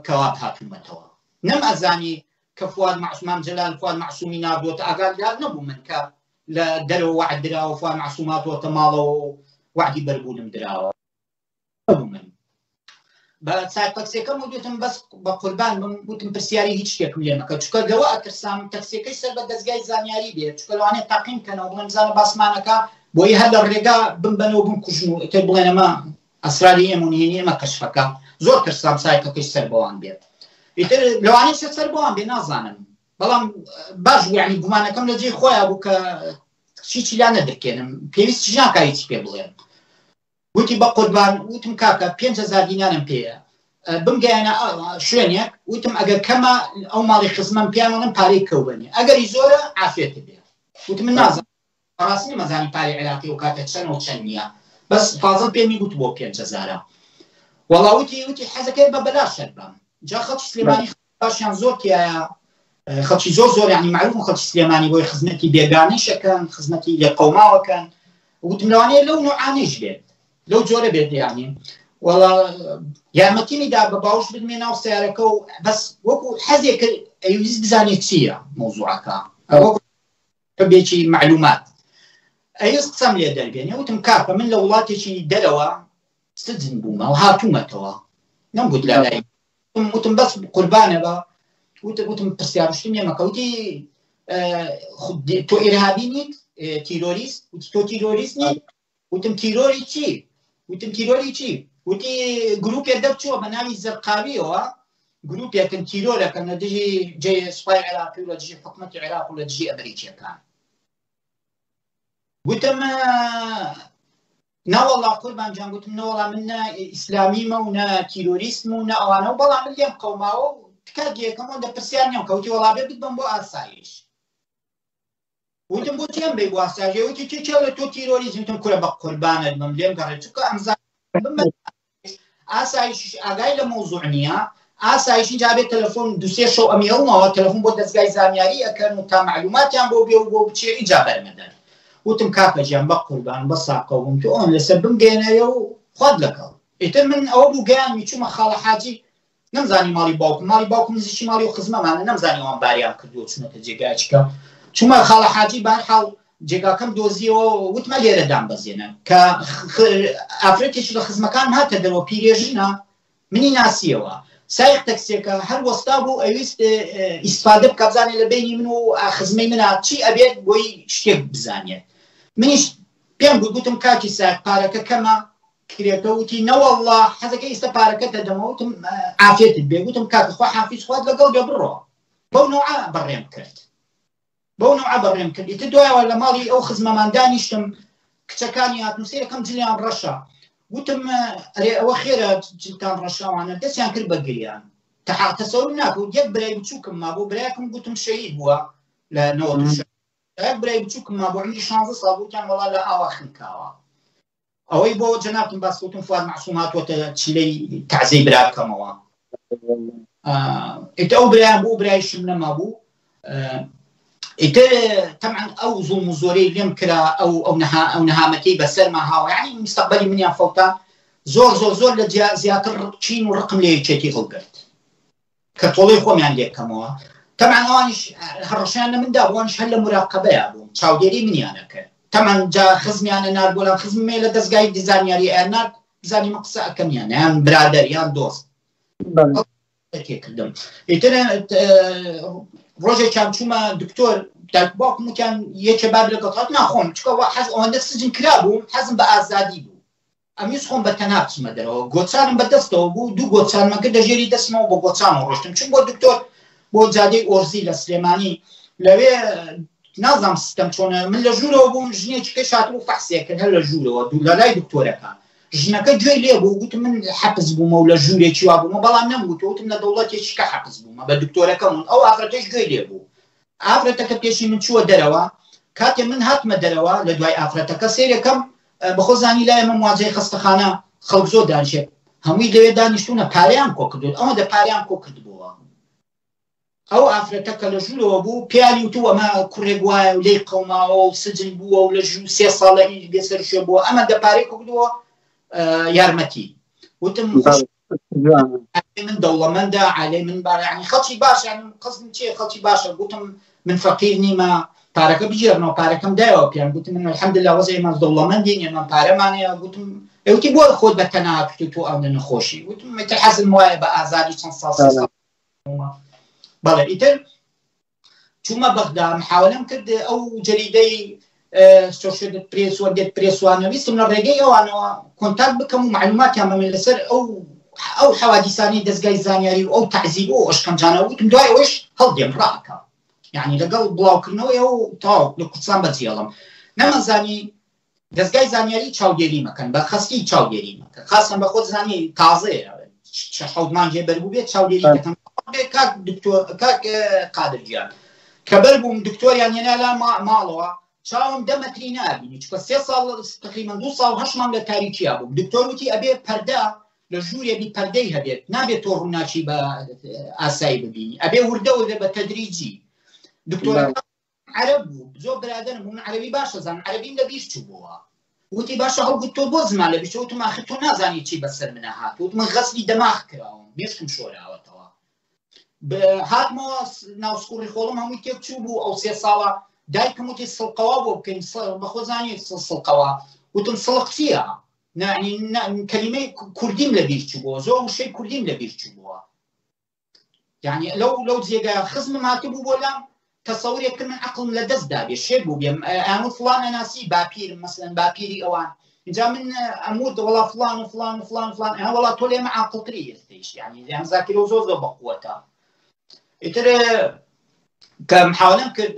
کەوا هاتوومەتەوە نەم ئەزانی کە فواد مەعسوم مام جەلال فواد مەعسومی ناردووەتە ئاگادار نەبوو من کە لە دەرەوە وەعد دراوە فواد مەعسوم هاتووەتە ماڵەوە و وەعدی بەربوونم دراوە نەبوو من بە سایق تەکسیەکەم وتم بەس بە قوربان بم وتم پرسیاری هیچ شتێکم لێ مەکە چونکە لەوە ئەترسام تەکسیەکەی سەر بە دەزگای زانیاری بێت چونکە لەوانەیە تاقیم کەنەوە بڵێن بزانە باسمانەکە بۆی هەر لە ڕێگا بمبەنەوە بمکوژن و ئیتر بڵێن ئەمە ئەسراری ئێمە و نهێنی ئێمە کەشفەکە. زۆر ترسام سایقەکەی سەر بەوان بێت ئیتر لەوانەیە سەر بەوان بێ نازانم بەڵام باش بوو یعنی گومانەکەم لە جێی خۆیان بوو کە چیچی لا نەدرکێنم پێویست ناکا هیچ پێ بڵێم وتی بە قوربان وتم کاکە 5هزار دینارم پێیە بمگەیانە شوێنێک وتم ئەگەر کەمە ئەو ماڵی خزمەم پیانەڵم پارەی کەوبنی ئەگەری زۆرە عافێت بێ وتم من نازانم بەڕاستی نەمەزانی پارەی عێراقی ئەو کاتە چەنە و چەند نییە بەس فازڵ پێمی گوت بۆ 5 هەزارە. وەڵا وتی وتی حەزەکەی بە بەلاش هەر بەم. جا خەڵکی سلێمانی باشیان زۆر تایە خەڵکی زۆر زۆر یعنی معروف خەڵکی سلێمانی بۆی خزمەتی بێگانەیشەکەن خزمەتی لێقەوماوەکەن وتم لەوانەیە لەو نوعانەیش بێت لەو جۆرە بێت یعنی وەڵا یارمەتیمی دا بە باوش بدمێ ناو سیارەکە و بەس وەکو حەزێک ئەیویست بزانێت چییە مەوزوعەکە وەکو بێکی معلومات ئەیز قسەم لێ دەربێنێ وتم کاکە من لە وڵاتێکی دەرەوە سجن بوومە و هاتوومەتەوە نەمگوت لە لای وتم بەس قوربانە بە وتم وتم پرسیارشتم لێ مەکە وتی تۆ ئیرهابی نیت تیرۆریست وتی تۆ تیرۆریست نیت وتم تیرۆری چی وتم تیرۆری چی وتی گروپێک دەرچووە بە ناوی زەرقاویەوە گروپێکن تیرۆرەکەن لە دژی جێ سوپای عێراقی و لە دژی حکومەتی عێراق و لە دژی ئەمریکیەکان وتم نەوەڵا قوربان جان گوتم نەوەڵا من نە ئیسلامیمە و نە تیرۆریستم و نە ئەوانە و بەڵام من لێم قەوماوە و تکات لێکەمەوە دە پرسیار نیەم کەوتی وەڵا بێ بتبەم بۆ ئاسایش وتم بۆ چێم بەی بۆ ئاسایش وتی چێ چێ تۆ تیرۆریزم وتم کورە بە قوربانت بم لێم گەڕێ چونکە ئەمزان ئاسایشیش ئاگای لە مەوزوع نییە ئاسایش اینجا بێت تەلەفۆن دوسێ شەو ئەمیڵمەوە تەلەفۆن بۆ دەزگای زانیاری ئەکەن و تا معلوماتیان بۆ بێ و بۆ بچێ اینجا بەرمەدەن وتم کاکە گیان بە قوربان بە ساقەوە بووم تۆ ئەوم لەسەر بمگەیەنەوە و خوات لەگەڵ ئیتر من ئەوە بوو گەیانمی چوومە خاڵە حاجی نەمزانی ماڵی باوکم ماڵی باوکم نزیکی ماڵی و خزمەمانە نەمزانی ئەوان باریان کردووە چونەتە جێگایەکە چوومە خاڵە حاجی بەهەرحاڵ جێگاکەم دۆزیەوە وتمە لێرە دامبەزێنە کە ئافرەتێکی لە خزمەکانم هاتە دەرەوە پیرێژنە منی ناسیەوە سایق تەکسیەکە هەر وەستا بوو ئەویست ئیسفادە بکە بزانێت لە بینی من و خزمەی منە چی ئەبێت بۆی شتێک بزانێت منیش پێم گوت گوتم کاکی سایق پارەکە کەمە کرێکە وتی نەوەڵڵا حەزەکە ئیستا پارەکە دەدەمەوە وتم عافێتت بێ گوتم کاکە خوا حافیز خوات لەگەڵ بێ بڕۆ بەو نەوعە بەڕێم کرد بەو نەوعە بەڕێم کرد ئیتر دوایەوە لە ماڵی ئەو خزمەمان دانیشتم کچەکانی هاتن سەیرەکەم جلیان ڕەشە وتم ئەرێ ئەوە خێرە جلتان ڕەشاوانە دەستیان کرد بە گریان تەحا تەسەور ناکەوت یەک برای بچووکم مابوو برایەکم گوتم شەهید بووە لە 96 یەک برای بچووکم مابوو عمری 16 ساڵ بوو وتیان وەڵا لە ئاوا خنکاوە ئەوەی بۆ جەنابتم باس وتم فواد مەعسوم هاتووەتە چلەی تەعزیەی برا بکەمەوە ئیتر ئەو برایان بوو برایشم نەمابوو ئیتر تەبعەن ئەو زوڵم و زۆرەی لێم کرا ئەو ئەو نەها ئەو نەهامەتەی بەسەرما هاوە یعنی مستەقبەلی منیان فەوتا زۆر زۆر زۆر لە زیاتر چین و ڕقم لە یەکێتی هەڵگرت کە تۆڵەی خۆمیان لێ بکەمەوە تەبعەن ئەوانیش هەڕەشەیان لە من دا ئەوانیش هەر لە مراقەبەیا بوون چاودێری منیان ئەکرد تەبعەن جا خزمیانە نارد بۆ لام خزمم هەیە لە دەزگای زانیاری ئەیان نارد بزانی من قسە ئەکەم یان یان برادەر یان دۆست کردم ئیتر ڕۆژێکیان چوومە دکتۆر دایک باوکم وتیان یەکێ باب لەگەڵ ناخۆم چکە حەز ئەوەندە سجن کرابووم حەزم بە ئازادی بوو ئەمویست خۆم بە تەنها بچمە دەرەوە، گۆچانم بە دەستەوە بوو، دوو گۆچانمە کردە ژێری دەستمەوە بە گۆچانەوە ڕۆشتم، چووم بۆ دکتۆر بۆ جادەی ئۆرزی لە سلێمانی، لەوێ نازانم سیستەم چۆنە، من لە ژوورەوە بووم، ژنێکی کەش هاتبوو فەحسێ کرد هەر لە ژوورەوە، لە لای دکتۆرەکە، ژنەکە گوێی لێ بوو، گوتم من حەپس بوومە و لە ژوورێکی وا بوومە، بەڵام نەمگوت، وتم لە دەوڵەتێکی کە حەپس بوومە، بە دکتۆرەکەم وت، ئەو ئافرەتەش گوێی لێ بوو. ئافرەتەکە پێشی من چووە دەرەوە کاتێ من هاتمە دەرەوە لە دوای ئافرەتەکە سەیرەکەم بەخۆ زانی لای ئەمە مواجهەی خەستەخانە خەڵک زۆر دانیشێت هەمووی لەوێ دانیشتونە پارەیان کۆ کردوت ئەوەندە پارەیان کۆ کردبووە ئەو ئافرەتە کە لە ژوورەوە بوو پیالی وتو ئەمە کوڕێک وایە و لێی قەوماوە و سجن بووە و لە ژوو سێ ساڵ لە ئیش بێسەر شوێ بووە ئەمە دە پارەی کردووە یارمەتی وتم من دەوڵەمەندە عالەی من بارە ینی خەڵکی باش ینی قەزم چیە خەڵکی باشە گوتم من فەقیر نیمە پارەکە بگێڕنەوە پارەکەم دایەوە پێیان گوتم من الحمدلله وەزعی ئێمە دەوڵەمەندین ئێمە پارەمان هەیە گوتم ئەوتی بۆ خۆت بە تەنها کردو تۆ ئەوەندە نەخۆشی گوتم ئیتر حەزم وایە بە ئازادی چەند ساڵ سێ ساڵ بەڵێ ئیتر چوومە بەغدا محاولەم کرد ئەو جەریدەی سۆشێدت پرێس و دێت پرێسوانە ویستم لە ڕێگەی ئەوانەوە کۆنتاکت بکەم و معلوماتیان بە من لەسەر ئەو ئەو حەوادیسانەی دەزگای زانیاری و ئەو تەعزیب و ئەشکەنجانە وتم دوای ئەوەش هەڵدێم ڕاکەم یعنی لەگەڵ بڵاوکردنەوەی ئەو تاو لە کوردستان بەجێڵم نەمەزانی دەزگای زانیاری چاودێری مەکەن بە خەستی چاودێری مەکە خاصن بە خۆت زانی تازەیە حەوت مانگێ بەربوو بێت چاودێری دەکەن کاک دکتۆر کاک قادر گیان کە بەربووم دکتۆریان هێنا لا ماڵەوە چاوم دە مەتری نابینی چکە سێ ساڵ تقریبا دو ساڵ هەشت مانگ لە تاریکیا بووم دکتۆر وتی ئەبێ پەردە لە ژوورێ بی پەردەی هەبێت نابێت تۆ ڕووناکی بە ئاسایی ببینی ئەبێ وردە وردە بە تەدریجی دکتۆرەکە عەرەب بوو زۆر برادەرم بوو من عەرەبی باش ئەزانم عەرەبیم لە بیر چووبووە وتی باشە هەڵگوت تۆ بۆ زمان لە بیر چوو وتم ئاخر تۆ نازانی چی بەسەر منە هات وتم من غەسلی دەماغ کراوم مێشکم شۆراوەتەوە هاتمەوە ناو سکوڕی خۆڵم هەمووی تێک چوو بوو ئەو سێ ساڵە دایکم وتی سڵقەوە بۆ بکەین بەخۆزانی سڵقەوە وتم سڵق چییە نانی کەلیمەی کوردیم لە بیر چوو زۆر وشەی کوردیم لە بیر چوو یعنی لەو لەو جێگا خزمم هاتبوو بۆ لام تەسەورێک کرد من عەقڵم لە دەست دابێ شێت بوو بێم ئەموت فڵان ئەناسی باپیرم مەسەلەن باپیری ئەوان اینجا من ئەموت وەڵا فڵان و فڵان و فڵان و فڵان ئەها وەڵا تۆ لێمە عاقڵتری ئێستەیش یعنی یان زاکرە زۆر زۆر بەقوەتە ئیتر کە محاولەم کرد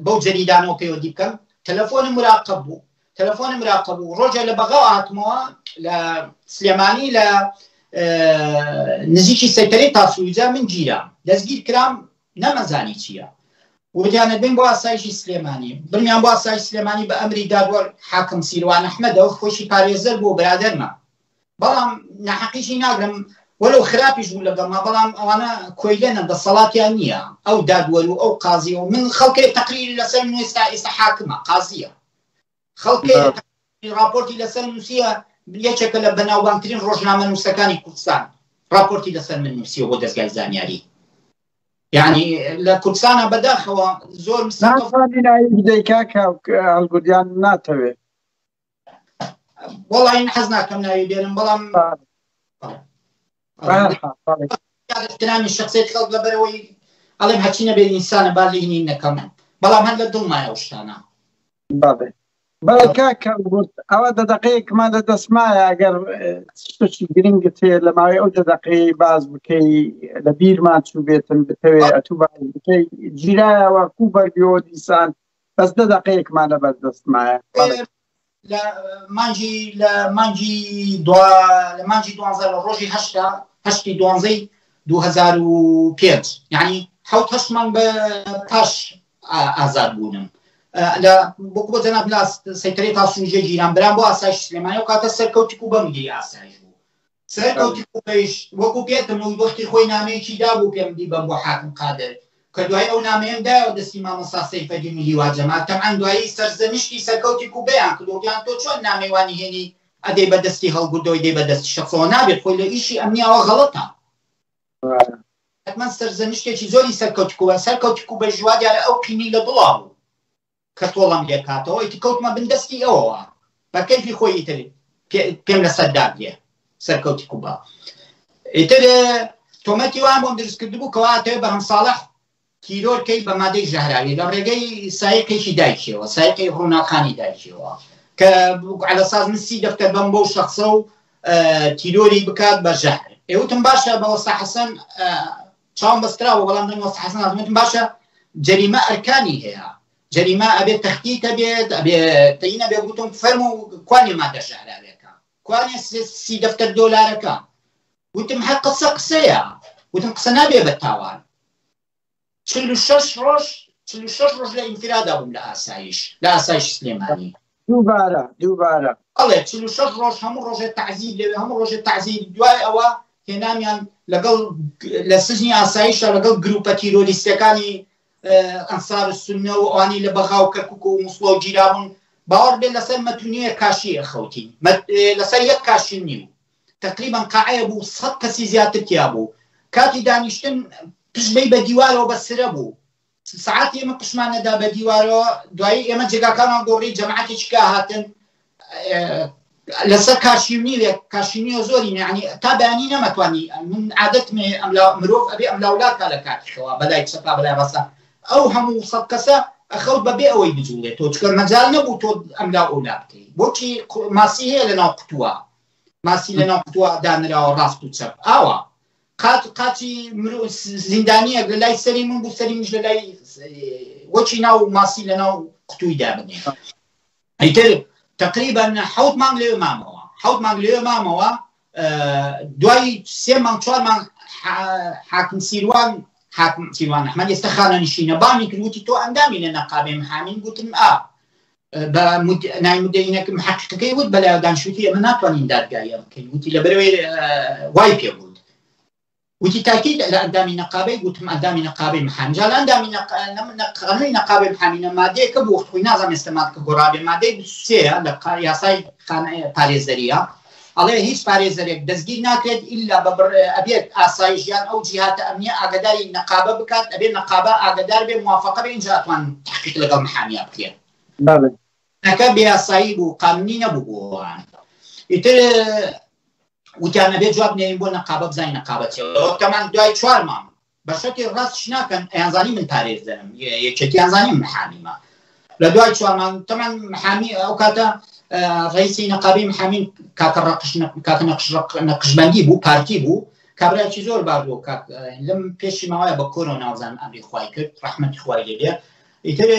بەو جەریدانەوە پەیوەندی بکەم تەلەفۆنم مراقب بوو تەلەفۆنم مراقب بوو ڕۆژێ لە بەغاوە هاتمەوە لە سلێمانی لە نزیکی سەیتەرەی تاسوجە من گیرام دەستگیر کرام نەمەزانی چییە وتیانە بین بۆ ئاسایشی سلێمانی بنیان بۆ ئاسایش سلێمانی بە ئەمری دادوەر حاکم سیروان ئەحمەدەوە خۆشی پارێزەر بۆ برادەرمە بەڵام ناحەقیشی ناگرم وەلو خراپیش بوو لەگەڵما بەڵام ئەوانە کۆیلەنە دەسەڵاتیان نییە ئەو دادوەر و ئەو قازی و من خەڵکێ تەقریری لەسەر من ئێستا ئێستا حاکمە قازیە خەڵکێ راپۆرتی لەسەر نووسیە یەکێکە لە بەناوبانگترین ڕۆژنامە نووسەکانی کوردستان راپۆرتی لەسەر من نووسیەوە بۆ دەزگای زانیاری یعنی لە کوردستانە بەداخەوە زۆر ناتوانی ناوی بدەی کاکە هەڵگوردیان ناتەوێت وەڵی حەز ناکەم ناوی بێنم بەڵام احترامی شخصیت خەڵک لەبەرەوەی ئەڵێم هەرچی نەبێت ئینسانە با لێی نەکەم بەڵام هەر لە دڵمایە ئەو شتانە بەڵێ بەڵێ کاکە گوت ئەوە دە دەقەیەکمان لە دەستمایە ئەگەر شتێکی گرنگت هەیە لە ماوەی ئەو دە دەقەیەی باز بکەی لە بیرمان چوو بێتن بتەوێ ئەتوو باز بکەی گیرایەوە کو بەرگەوە دیسان بەس دە دەقەیەکمان لە بەردەستمایە لە مانگی لە مانگی دوا لە مانگی دوانزە لە ڕۆژی هەشتا هەشتی دوانزەی 2005 یعنی حوت هەشت مانگ بە پاش ئازاد بوونم لە بۆ بۆ جەناب لا سەیتەرەی تاسوجێ گیران برام بۆ ئاسایش سلێمانی و کاتە سەرکەوتی کو بە مدیری ئاسایش بوو سەرکەوتی کوبەیش وەکو پێتم وت وەختی خۆی نامەیەکی دابوو پێم بیبەم بۆ حاکم قادر کە دوای ئەو نامەیەم دایەوە دەستی مامۆستا سەیفەدین و هیوا جەمال تەبعەن دوایی سەرزەنشتی سەرکەوتی کوبەیان کرد وتیان تۆ چۆن نامەی وا نهێنی ئەدەی بە دەستی هەڵگوردەوەی دەی بە دەستی شەخسەوە نابێت خۆی لە ئیشی ئەمنیاوە غەڵەتە حتمەن سەرزەنشتێکی زۆری سەرکەوتی کوبە سەرکەوتی کوبەیش وا دیارە ئەو قینەی لە دڵا بوو کە تۆڵەم لێ کاتەوە ئیتر کەوتمە بن دەستی ئەوەوە بە کەیفی خۆی ئیتر پێم لەسەر دابێ سەرکەوتی کوبا ئیتر تۆمەتی وان بۆم دروست کردبوو کەوا ئەتەوێ بەرهەم ساڵح تیرۆر کەی بە مادەی ژەهراوی لە ڕێگەی سایقێکی دایکیەوە سایقی ڕووناکانی دایکیەوە کە على ساز من سی دەفتەر بەم بەو شخصە و تیرۆری بکات بە ژەهر ئێوتم باشە بە وەستا حەسەن چاوم بەستراوە بەڵام دەنگ وەستا حەسەن هاتم وتم باشە جەریمە ئەرکانی هەیە جەریمە ئەبێ تەختیت هەبێت ئەبێ تەین ئەبێ گوتم فەرموو کوانێ مادە ژەهراویەکە کوانێ سی دەفتەر دۆلارەکە وتم هەر قسە قسەیە وتم قسە نابێ بە تاوان 46 ڕۆژ 46 ڕۆژ لە ئینفرادا بووم لە ئاسایش لە ئاسایش سلێمانی دووبارە دووبارە بەڵێ 46 ڕۆژ هەموو ڕۆژێ تەعزیب لەوێ هەموو ڕۆژێ تەعزیب دوای ئەوە هێنامیان لەگەڵ لە سجنی ئاسایشە لەگەڵ گروپە تیرۆریستەکانی ئەنسار سنە و ئەوانی لە بەغا و کەرکک و موسڵەوە گیرابوون باوەڕ بێ لەسەر مەتونیە کاشی ئەخەوتین لەسەر یەک کاشی نیو تقریبا قاعەیە بوو سەد کەسی زیاتر تیا بوو کاتی دانیشتن پشت بەی بە دیوارەوە بە سرە بوو سەعات ئێمە پشمان نەدا بە دیوارەوە دوایی ئێمە جێگاکانمان گۆڕی جەماعەتێکی کە هاتن لەسەر کاشیونیوێک کاشینیە زۆری یعنی تا بەیانی نەمەتوانی من عادەتمێ ئەملا مرۆڤ ئەبێ ئەملاولا کا لە کاتی خەوا بەلای چەپا بەلای ڕاستە ئەو هەموو سەد کەسە ئەخەوت بەبێ ئەوەی بجوڵێت تۆ چکە مەجال نەبوو تۆ ئەملا ئەولا بکەی بۆچی ماسی هەیە لە ناو قوتووە. ماسی لە ناو قوتووە دانراوە ڕاست و چەپ ئاوا قات قاچی زیندانیەک لە لای سەری من بوو سەری منش لە لای وەکی ناو ماسی لە ناو قوتووی دابنێ ئیتر تقریبا حوت مانگ لێ مامەوە حوت مانگ لێ مامەوە دوای سێ مانگ چوار مانگ حاکم سیروان حاکم سیروان ئەحمەد ئێستا خانە نشینە بانی کرد وتی تۆ ئەندامی لە نەقابێ محامین گوتم ئا بە نای مدەینەکە محققەکەی وت بەلای دانشوتی ئێمە ناتوانین دادگاییە بکەین وتی لەبەرەوەی وای پێ بوت وتی تاکی لە ئەندامی نەقابەی گوتم ئەندامی نەقابەی محامی جا لە ئەندامی قانونی نەقابەی محامینە مادەیەکە بوو وەخت خۆی نازانم ئێستا مادەکە گۆڕابێ مادەی 23 لە یاسای پارێزەریە ئەڵێ هیچ پارێزەرێک دەستگیر ناکرێت ئیلا بە ئەبێت ئاسایش یان ئەو جیهاتە ئەمنیە ئاگاداری نەقابە بکات ئەبێ نەقابە ئاگادار بێ موافقە بێ ئینجا ئەتوان تحقیق لەگەڵ محامیا بکرێت. بەڵێ. ئەکە بێیاسایی بوو قانونی نەبوو بۆ ئەوان ئیتر وتیان ئەبێ جواب نێرین بۆ نەقابە بزانین نەقابە چیە تەمان دوای چوار مانگ بە شەرتی ڕاستش ناکەن ئەیانزانی من پارێزەرم یەکێتیان زانی من محامیمە لە دوای چوار مانگ تەمان محامی ئەو کاتە ڕئیسی نەقابی محامین کاکە ڕەقش کاکە نەقش نەقشبەندی بوو پارتی بوو کابراکی زۆر باش بوو کاک لەم پێشی ماوەیە بە کۆرۆنا وزان ئەمری خوای کرد ڕەحمەتی خوای لێ بێ ئیتر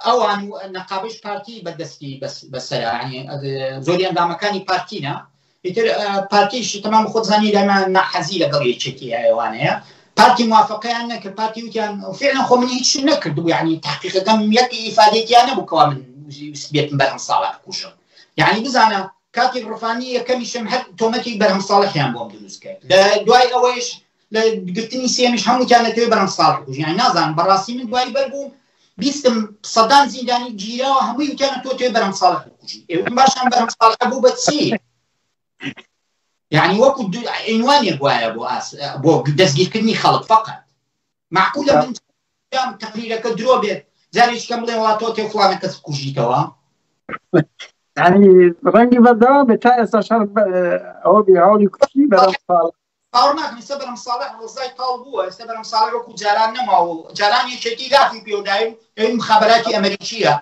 ئەوان و نەقابش پارتی بەدەستی بەسەرە زۆری ئەندامەکانی پارتینە ئیتر پارتیش تەمام خۆت زانی لەمە ناحەزی لەگەڵ یەکێتی ئەوانەیە پارتی موافقەیان نەکرد پارتی وتیان فعلا خۆ من هیچ نەکردبوو یعنی تحقیقەکەم یەک ئیفادێکیان نەبوو کەوا من بێتم بەرهەم ساڵح بکوژم یعنی بزانە کاتێک ڕفانی یەکەمیشم هەر تۆمەتێک بەرهەم ساڵحیان بۆم دروست کرد لە دوای ئەوەیش لە گرتنی سێمیش هەمووتیان دەتەوێت بەرهەم ساڵح بکوژی یعنی نازانم بەڕاستی من دوای بەر بووم بیستم سەدان زیندانی گیراوە هەمووی وتیانە تۆ تێ بەرهەم ساڵح بکوژی ئێ باشان بەرهەم ساڵح بوو بە چی یعنی وەکو عنوانێک وایە بۆ ئاس بۆ دەستگیرکردنی خەڵک فقط معقولە من تقریرەکە درۆ بێت جارێکی کەم بڵێ وڵا تۆ تێ فڵانە کەس بکوژیتەوە ینی ڕەنگی بەردەوام بێت تا ئێستا شەڕ ئەوە بێ هەوڵی کوشتنی بەرهەم ساڵح باوەڕ ناکەم ئێستا بەرهەم ساڵح ڕزای تاڵ بووە ئێستا بەرهەم ساڵح وەکو جاران نەماوە و جاران یەکێتی لافی پێودای و ئەوی مخابراتی ئەمریکیە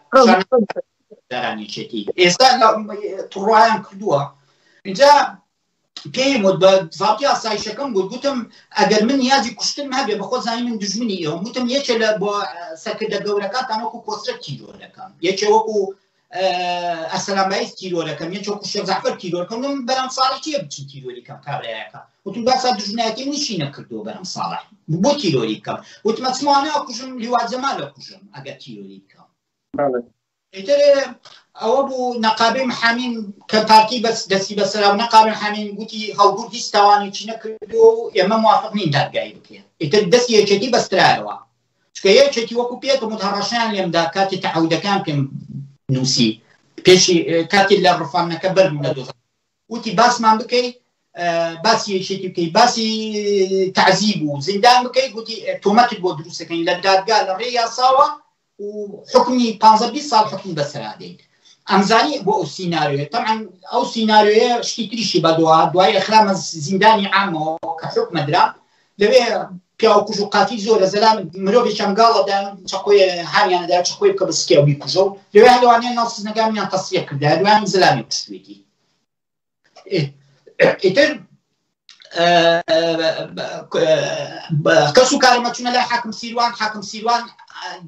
جاران یەکێتی ئێستا تڕوایان کردووە اینجا پێیم وت بە زاڵتی ئاسایشەکەم گوت گوتم ئەگەر من نیازی کوشتنم هەبێ بەخۆ زانی من دژمنی ئێوە گوتم یەکێ لە بۆ سەرکردە گەورەکانتان وەکو کۆسرەت تیرۆر دەکەم یەکێ وەکو ئەسەلام بایز تیرۆرەکەم یەکێ وەکو شێخ جەعفەر تیرۆرکەم من بەرام ساڵح کێ بچم تیرۆری کەم کابرایەکە وتم باسا دژمنایەتی منیشی نەکردووە بەرام ساڵح بۆ تیرۆری بکەم وتم ئەچمەوانە ئەکوژم لیوا جەمال ئەکوژم ئەگەر تیرۆری بکەم ئیتر ئەوە بوو نەقابەی محامین کە پارتی بەس دەستی بەسەرا و نەقابەی محامین گوتی هەڵگورد هیچ تاوانێکی نەکردووە و ئێمە موافق نین دادگایی بکرێن ئیتر دەستی یەکێتی بەسترایەوە چونکە یەکێتی وەکو پێتم وت هەڕەشەیان لێم دا کاتی تەعەودەکان پێم نووسی پێشی کاتی لە ڕفاندنەکە بەربووم لە دۆزە وتی باسمان بکەی باسی یەکێتی بکەی باسی تعزیب و زیندان بکەی گوتی تۆمەتت بۆ دروستەکەین لە دادگا لە ڕێ یاساوە و حکمی 15 20 ساڵ حکم بەسەرا دێین ئەمزانی بۆ ئەو سیناریۆیە تەبعەن ئەو سیناریۆیە شتی تریشی بەدوا دوای ئەخرامە زیندانی عامەوە کە حکمە درا لەوێ پیاوکوژ و قاتیل زۆرە زەلام مرۆڤێکیان گاڵەدا چەقۆی هانیانەدا چەقۆی بکە بە سکێ و بیکوژە و لەوێ هەلوانیان ناو سزنەکانیان تەسفیە کردە دوایان زەلامی کوشتوێتی ئیتر کەس و کارمە چونە لای حاکم سیروان حاکم سیروان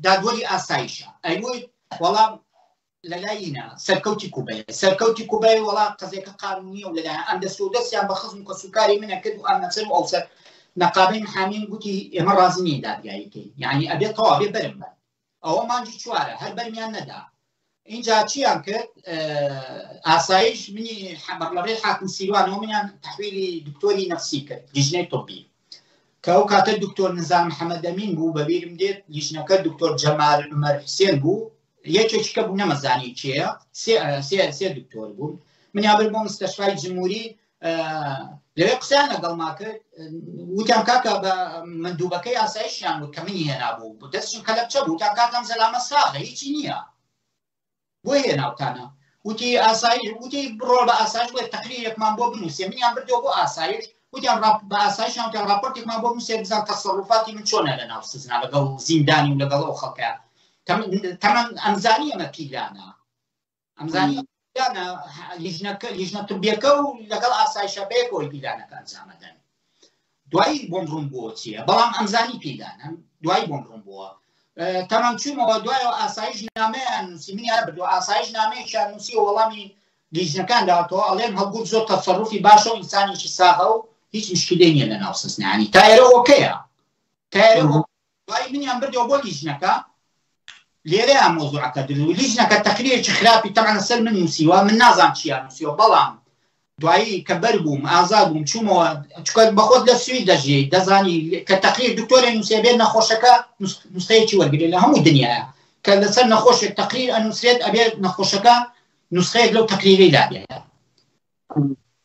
دادوەری ئاسایشە ئەیوت وەڵام لەلایینە سەرکەوتی کوبەیە سەرکەوتی کوبەی وەڵا قەزێکە قانونیە و لەلایەن ئەم دەست و دەستیان بە خزم و کەسوکاری منە کرد و ئەم نەسەر و ئەوسەر نەقابەی محامین گوتی ئێمە ڕازی نین دادگایی کەین یعنی ئەبێت تەوا بێ بەرم بەن ئەوە مانگی چوارە هەر بەرمیان نەدا اینجا چیان کرد ئاسایش منی لە ڕێی حاکم سیروانەوە منیان تحویلی دکتۆری نەفسی کرد لیژنەی طبی کە ئەو کاتە دکتۆر نزار محەممەد ئەمین بوو بەبیرم دێت لیژنەکە دکتۆر جەمال عومەر حوسێن بوو یەکێکی کە بوو نەمەزانی کێیە سێ سێ سێ دکتۆر بوون منیان برد بۆ مستەشفای جمهوری لەوێ قسەیان لەگەڵما کرد وتیان کاکە بە مندوبەکەی ئاسایشیان وت کە منی هێنابوو دەستم کەلەپچە بوو وتیان کاکە ئەم زەلامە ساغە هیچی نییە بۆ هێناوتانە وتی ئاسایش وتی بڕۆ بە ئاسایش بڵێ تەقریرێکمان بۆ بنووسێ منیان بردەوە بۆ ئاسایش وتیان بە ئاسایشیان وتیان ڕاپۆرتێکمان بۆ بنووسێ بزان تەسەڕوفاتی من چۆنە لە ناو سزنا لەگەڵ زیندانی و لەگەڵ ئەو خەڵکە تەمەن ئەمزانی ئەمە پیلانە ئەمزانی. پیلانە لیژنەکە لیژنە طبیەکە و لەگەڵ ئاسایشە بەیەکەوەی پیلانەکە ئەنجامەدەن دوایی بۆم ڕوون بووە چییە بەڵام ئەمزانی پیلانە دوایی بۆم ڕوون بووە تەمان چوومەوە دوایەوە ئاسایش نامەیان نووسی منیان بردو ئاسایش نامەیەکیان نووسی و وەڵامی لیژنەکان داوەتەوە ئەڵێن هەڵگورد زۆر تەسەروفی باشە و ئینسانێکی ساغە و هیچ مشکلەی نییە لە ناو سزنانی تا ئێرە ئۆکەیە تا ئێرە دوای منیان بردەوە بۆ لیژنەکە لێرەیان مۆزوعەکە درو و لیژنەکە تەقریرێکی خراپی تەبعەن لەسەر من نووسیوە من نازانم چیان نووسیوە بەڵام دوایی کە بەر بووم ئازاد بووم چوومەوە چکە بەخۆت لە سوید دەژیی دەزانی کە تەقریر دکتۆرێ نووسێ بێت نەخۆشەکە نوسخەیەکی وەرگێ لە هەموو دنیاە کە لەسەر نەخۆشێک تەقریر ئەنووسرێت ئەبێت نەخۆشەکە نوسخەیەک لەو تەقریرەی لابێت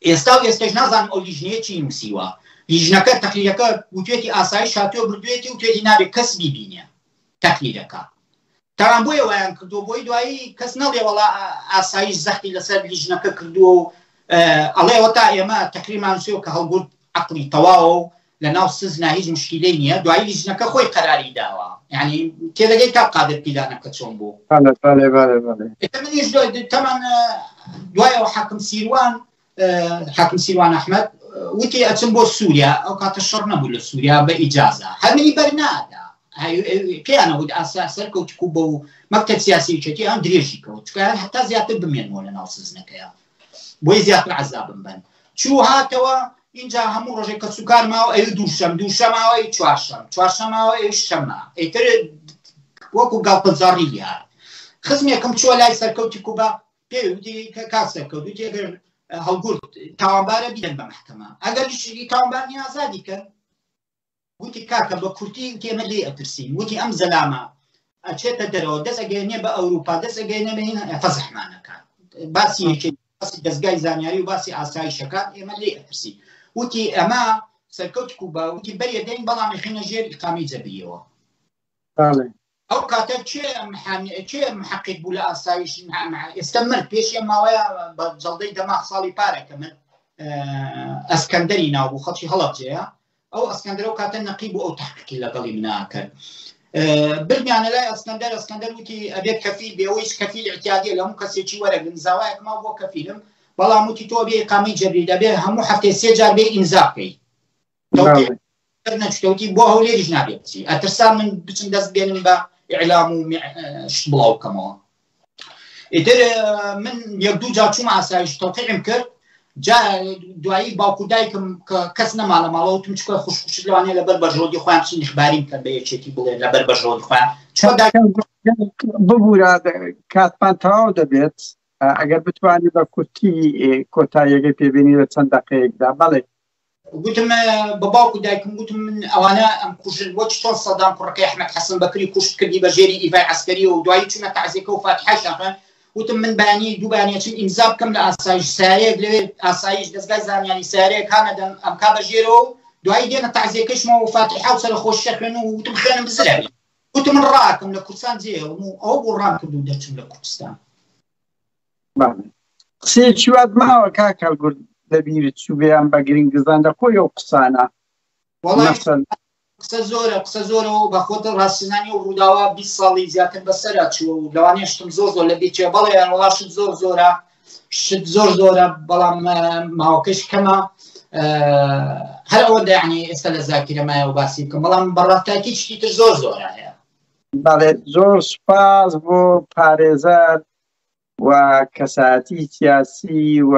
ئێستا و ئێستەش نازانم ئەو لیژنەیە چی نووسیوە. لیژنەکە تەقریرەکە وتوێتی ئاسایش هاتووە بردوێتی و توێتی نابێت کەس بیبینێ تەقریرەکە. تاوان بۆیە وایان کردووە بۆی دوایی کەس نەڵێ وەڵا ئاسایش زەختی لەسەر لیژنەکە کردووە و ئەڵێ ئەوە تا ئێمە تەقریرمان نووسیوە کە هەڵگورد عەقڵی تەواوە و لە ناو سزنا هیچ مشکیلەی نییە دوایی لیژنەکە خۆی قەراری داوە یعنی تێدەگەی کاک قادر پیلانەکە چۆن بوو بەڵێ بەڵێ بەڵێ بەڵێ ئێستا منیش تەمان دوای ئەو حاکم سیروان حاکم سیروان ئەحمەد وتی ئەچم بۆ سووریا ئەو کاتە شەڕ نەبوو لە سووریا بە ئیجازە هەر منی بەرنادا پێیانە وت ئاسا سەرکەوت کو بە و مەکتەب سیاسی یەکێتی ئەم درێژی کەوت چونکە هەتا زیاتر بمێنەوە لە ناو سزنەکەیە بۆی زیاتر عەزابم بەن چوو هاتەوە اینجا هەموو ڕۆژێک کە سوکار ماوە ئەی دووشەم دووشەماوە ئەی چوارشەم چوارشەماوە ئەی شەمە ئیتر وەکو گاڵتەجاڕی لێهات خزمێکم چووە لای سەرکەوتی کوبا پێ وتی کە کاک سەرکەوت وتی ئەگەر هەڵگورد تاوانبارە بیدەن بە مەحکەمە ئەگەر تاوانبار نییە ئازادی کەن وتی کاکە بە کورتی وتی ئێمە لێی ئەترسین وتی ئەم زەلامە ئەچێتە دەرەوە دەست ئەگەیەنێ بە ئەوروپا دەست ئەگەیەنێ بە هین فەزحمانەکان باسی یەکێ باسی دەستگای زانیاری و باسی ئاسایشەکان ئێمە لێ ئەترسین وتی ئەمە سەرکەوت کوبا وتی بەریە دەین بەڵام ئەخینە ژێر ئیقامی جەبریەوە ئەو کاتە کێ محامی کێ محقق بوو لە ئاسایش ئێستا مرد پێش ئەم ماوەیە بە جەڵدەی دەماغ ساڵی پارێکە مرد ئەسکەندەری ناو بوو خەڵکی هەڵەبجەیە ئەو ئەسکەندەر ئەو کاتە نەقی بوو ئەو تحقیقی لەگەڵی منا کرد برمیانە لای ئەسکەندەر ئەسکەندەر وتی ئەبێت کەفیل بێ ئەویش کەفیل اعتیادیە لە هەموو کەسێکی وەرەگرن زاوایەک ماو بۆ کەفیلم بەڵام وتی تۆ بێ ئیقامەی جەبری دەبێ هەموو هەفتەی سێ جار بێ ئیمزا بکەی نەچووتی بۆ هەولێریش نابێت بچی ئەترسا من بچم دەست بێنم بە ئیعلام و شت بڵاو بکەمەوە ئیتر من یەک دوو جار چوومە ئاسایش تەوقیعم کرد جا دوایی باوکو دایکم کە کەس نەما لە ماڵەوە وتم چکە خوشک لەوانەیە لەبەر بەرژەوەندی خۆیان بچن ئیخباریم کەن بە یەکێتی بڵێن لەبەر بەرژەوەندی خۆیان چۆن دایکم ببورە کاتمان تەواو دەبێت ئەگەر بتوانی بە کورتی کۆتاییەکەی پێبینی لە چەند دەقەیەکدا بەڵێ گوتم بە باوک و دایکم گوتم من ئەوانە ئەم کوژن وەک چۆن سەدام کوڕەکەی ئەحمەد حەسەن بەکری کوشت کردی بە ژێری ئیڤای عەسکەری و دوایی چوونە تەعزیەکە و فاتحەشیان خوێند وتم من بەیانی دوو بەیانی ئەچم ئیمزا بکەم لە ئاسایش سەیارەیەک لەوێ ئاسایش دەزگای زانیاری سەیارەیەک هانەدەن ئەمکا بە ژێرەوە و دوایی دێنە تەعزیەکەشمەوە و فاتحە و سەرەخۆشیە خوێن و وتم خوێنم بزرە وتم من ڕاکەم لە کوردستان جێڵم و ئەوە بوو ڕام کرد و دەرچوم لە کوردستان. قسەیەکی وات ماوە کاک هەڵگورد لەبیرت چووبێ یان بە گرنگ بزان لە خۆی ئەو قسانە مەسەل قسە زۆرە قسە زۆرە و بە خۆت ڕاستزانی و ڕووداوە 20 ساڵی زیاتر بەسەرا چووە و لەوانەیە شتم زۆر زۆر لە بیرچێ بەڵێ وەڵا شت زۆر زۆرە شت زۆر زۆرە بەڵام ماوەکەش کەمە هەر ئەوەندە یعنی ئێستا لە زاکیرە مایە و باسی بکەم بەڵام بەڕاستاکی شتی تر زۆر زۆرە هەیە بەڵێ زۆر سوپاس بۆ پارێزەر و کەسایەتی سیاسی و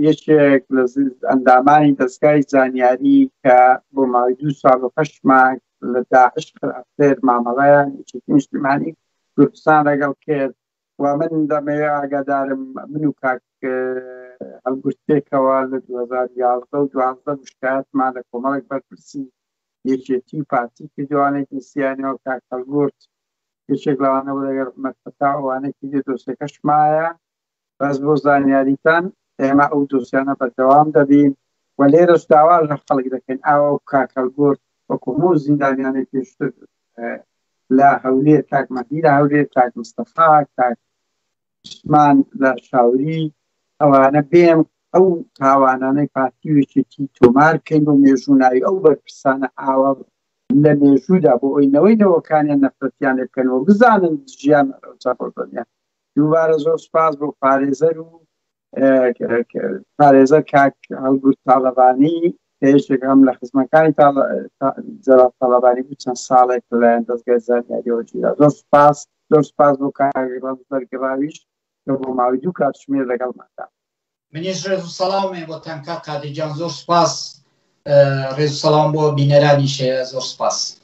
یەکێک لە ئەندامانی دەستگای زانیاری کە بۆ ماوەی دوو ساڵ و هەشت مانگ لە داعش خراپتر مامەڵەیان یەکێتی نیشتیمانی کوردستان لەگەڵ کرد و من دەمەوێ ئاگادارم من و کاک هەڵگورد پێکەوە لە 2011 و 12 شکایەتمان لە کۆمەڵێک بەرپرسی یەکێتی و پارتی کردوانێک نسیانەوە کاک هەڵگورد یەکێک لەوانە بوو لەگەڵ عومەر فەتا ئەوانەی دی دۆسیەکەش مایە بەس بۆ زانیاریتان ئێمە ئەو دۆسیانە بەردەوام دەبین و لێرەش داوا لە خەڵک دەکەین ئاوا و کاک هەڵگورد وەکو هەموو زیندانیانەی پێشتر لە هەولێر کاک مەهدی لە هەولێر کاک مستەفا کاک عوسمان لە شاوری ئەوانە بێن ئەو تاوانانەی پارتی و یەکێتی تۆمار بکەین بۆ مێژوو ناوی ئەو بەرپرسانە ئاوا لە مێژوودا بۆ ئەوی نەوەی نەوەکانیان نەفرەتیان لێ بکەن و بزانن ژیان چاپۆزانیان. دووبارە زۆر سپاس بۆ پارێزەر و پارێزەر کاک هەڵگورد تاڵەبانی کە یەکێک هەم لە خزمەکانی جەلال تاڵەبانی بوو چەند ساڵێک لەلایەن دەزگای زانیاریەوە گیرا. زۆر سپاس، زۆر سپاس بۆ کاک ڕەنج بەرگڕاویش کە بۆ ماوەی دوو کاتژمێر لەگەڵماندا. منیش ڕێز و سەڵاوم هەیە بۆتان کاک قادر گیان زۆر سپاس ڕێز و سەڵاوم بۆ بینەرانیش هەیە زۆر سپاس.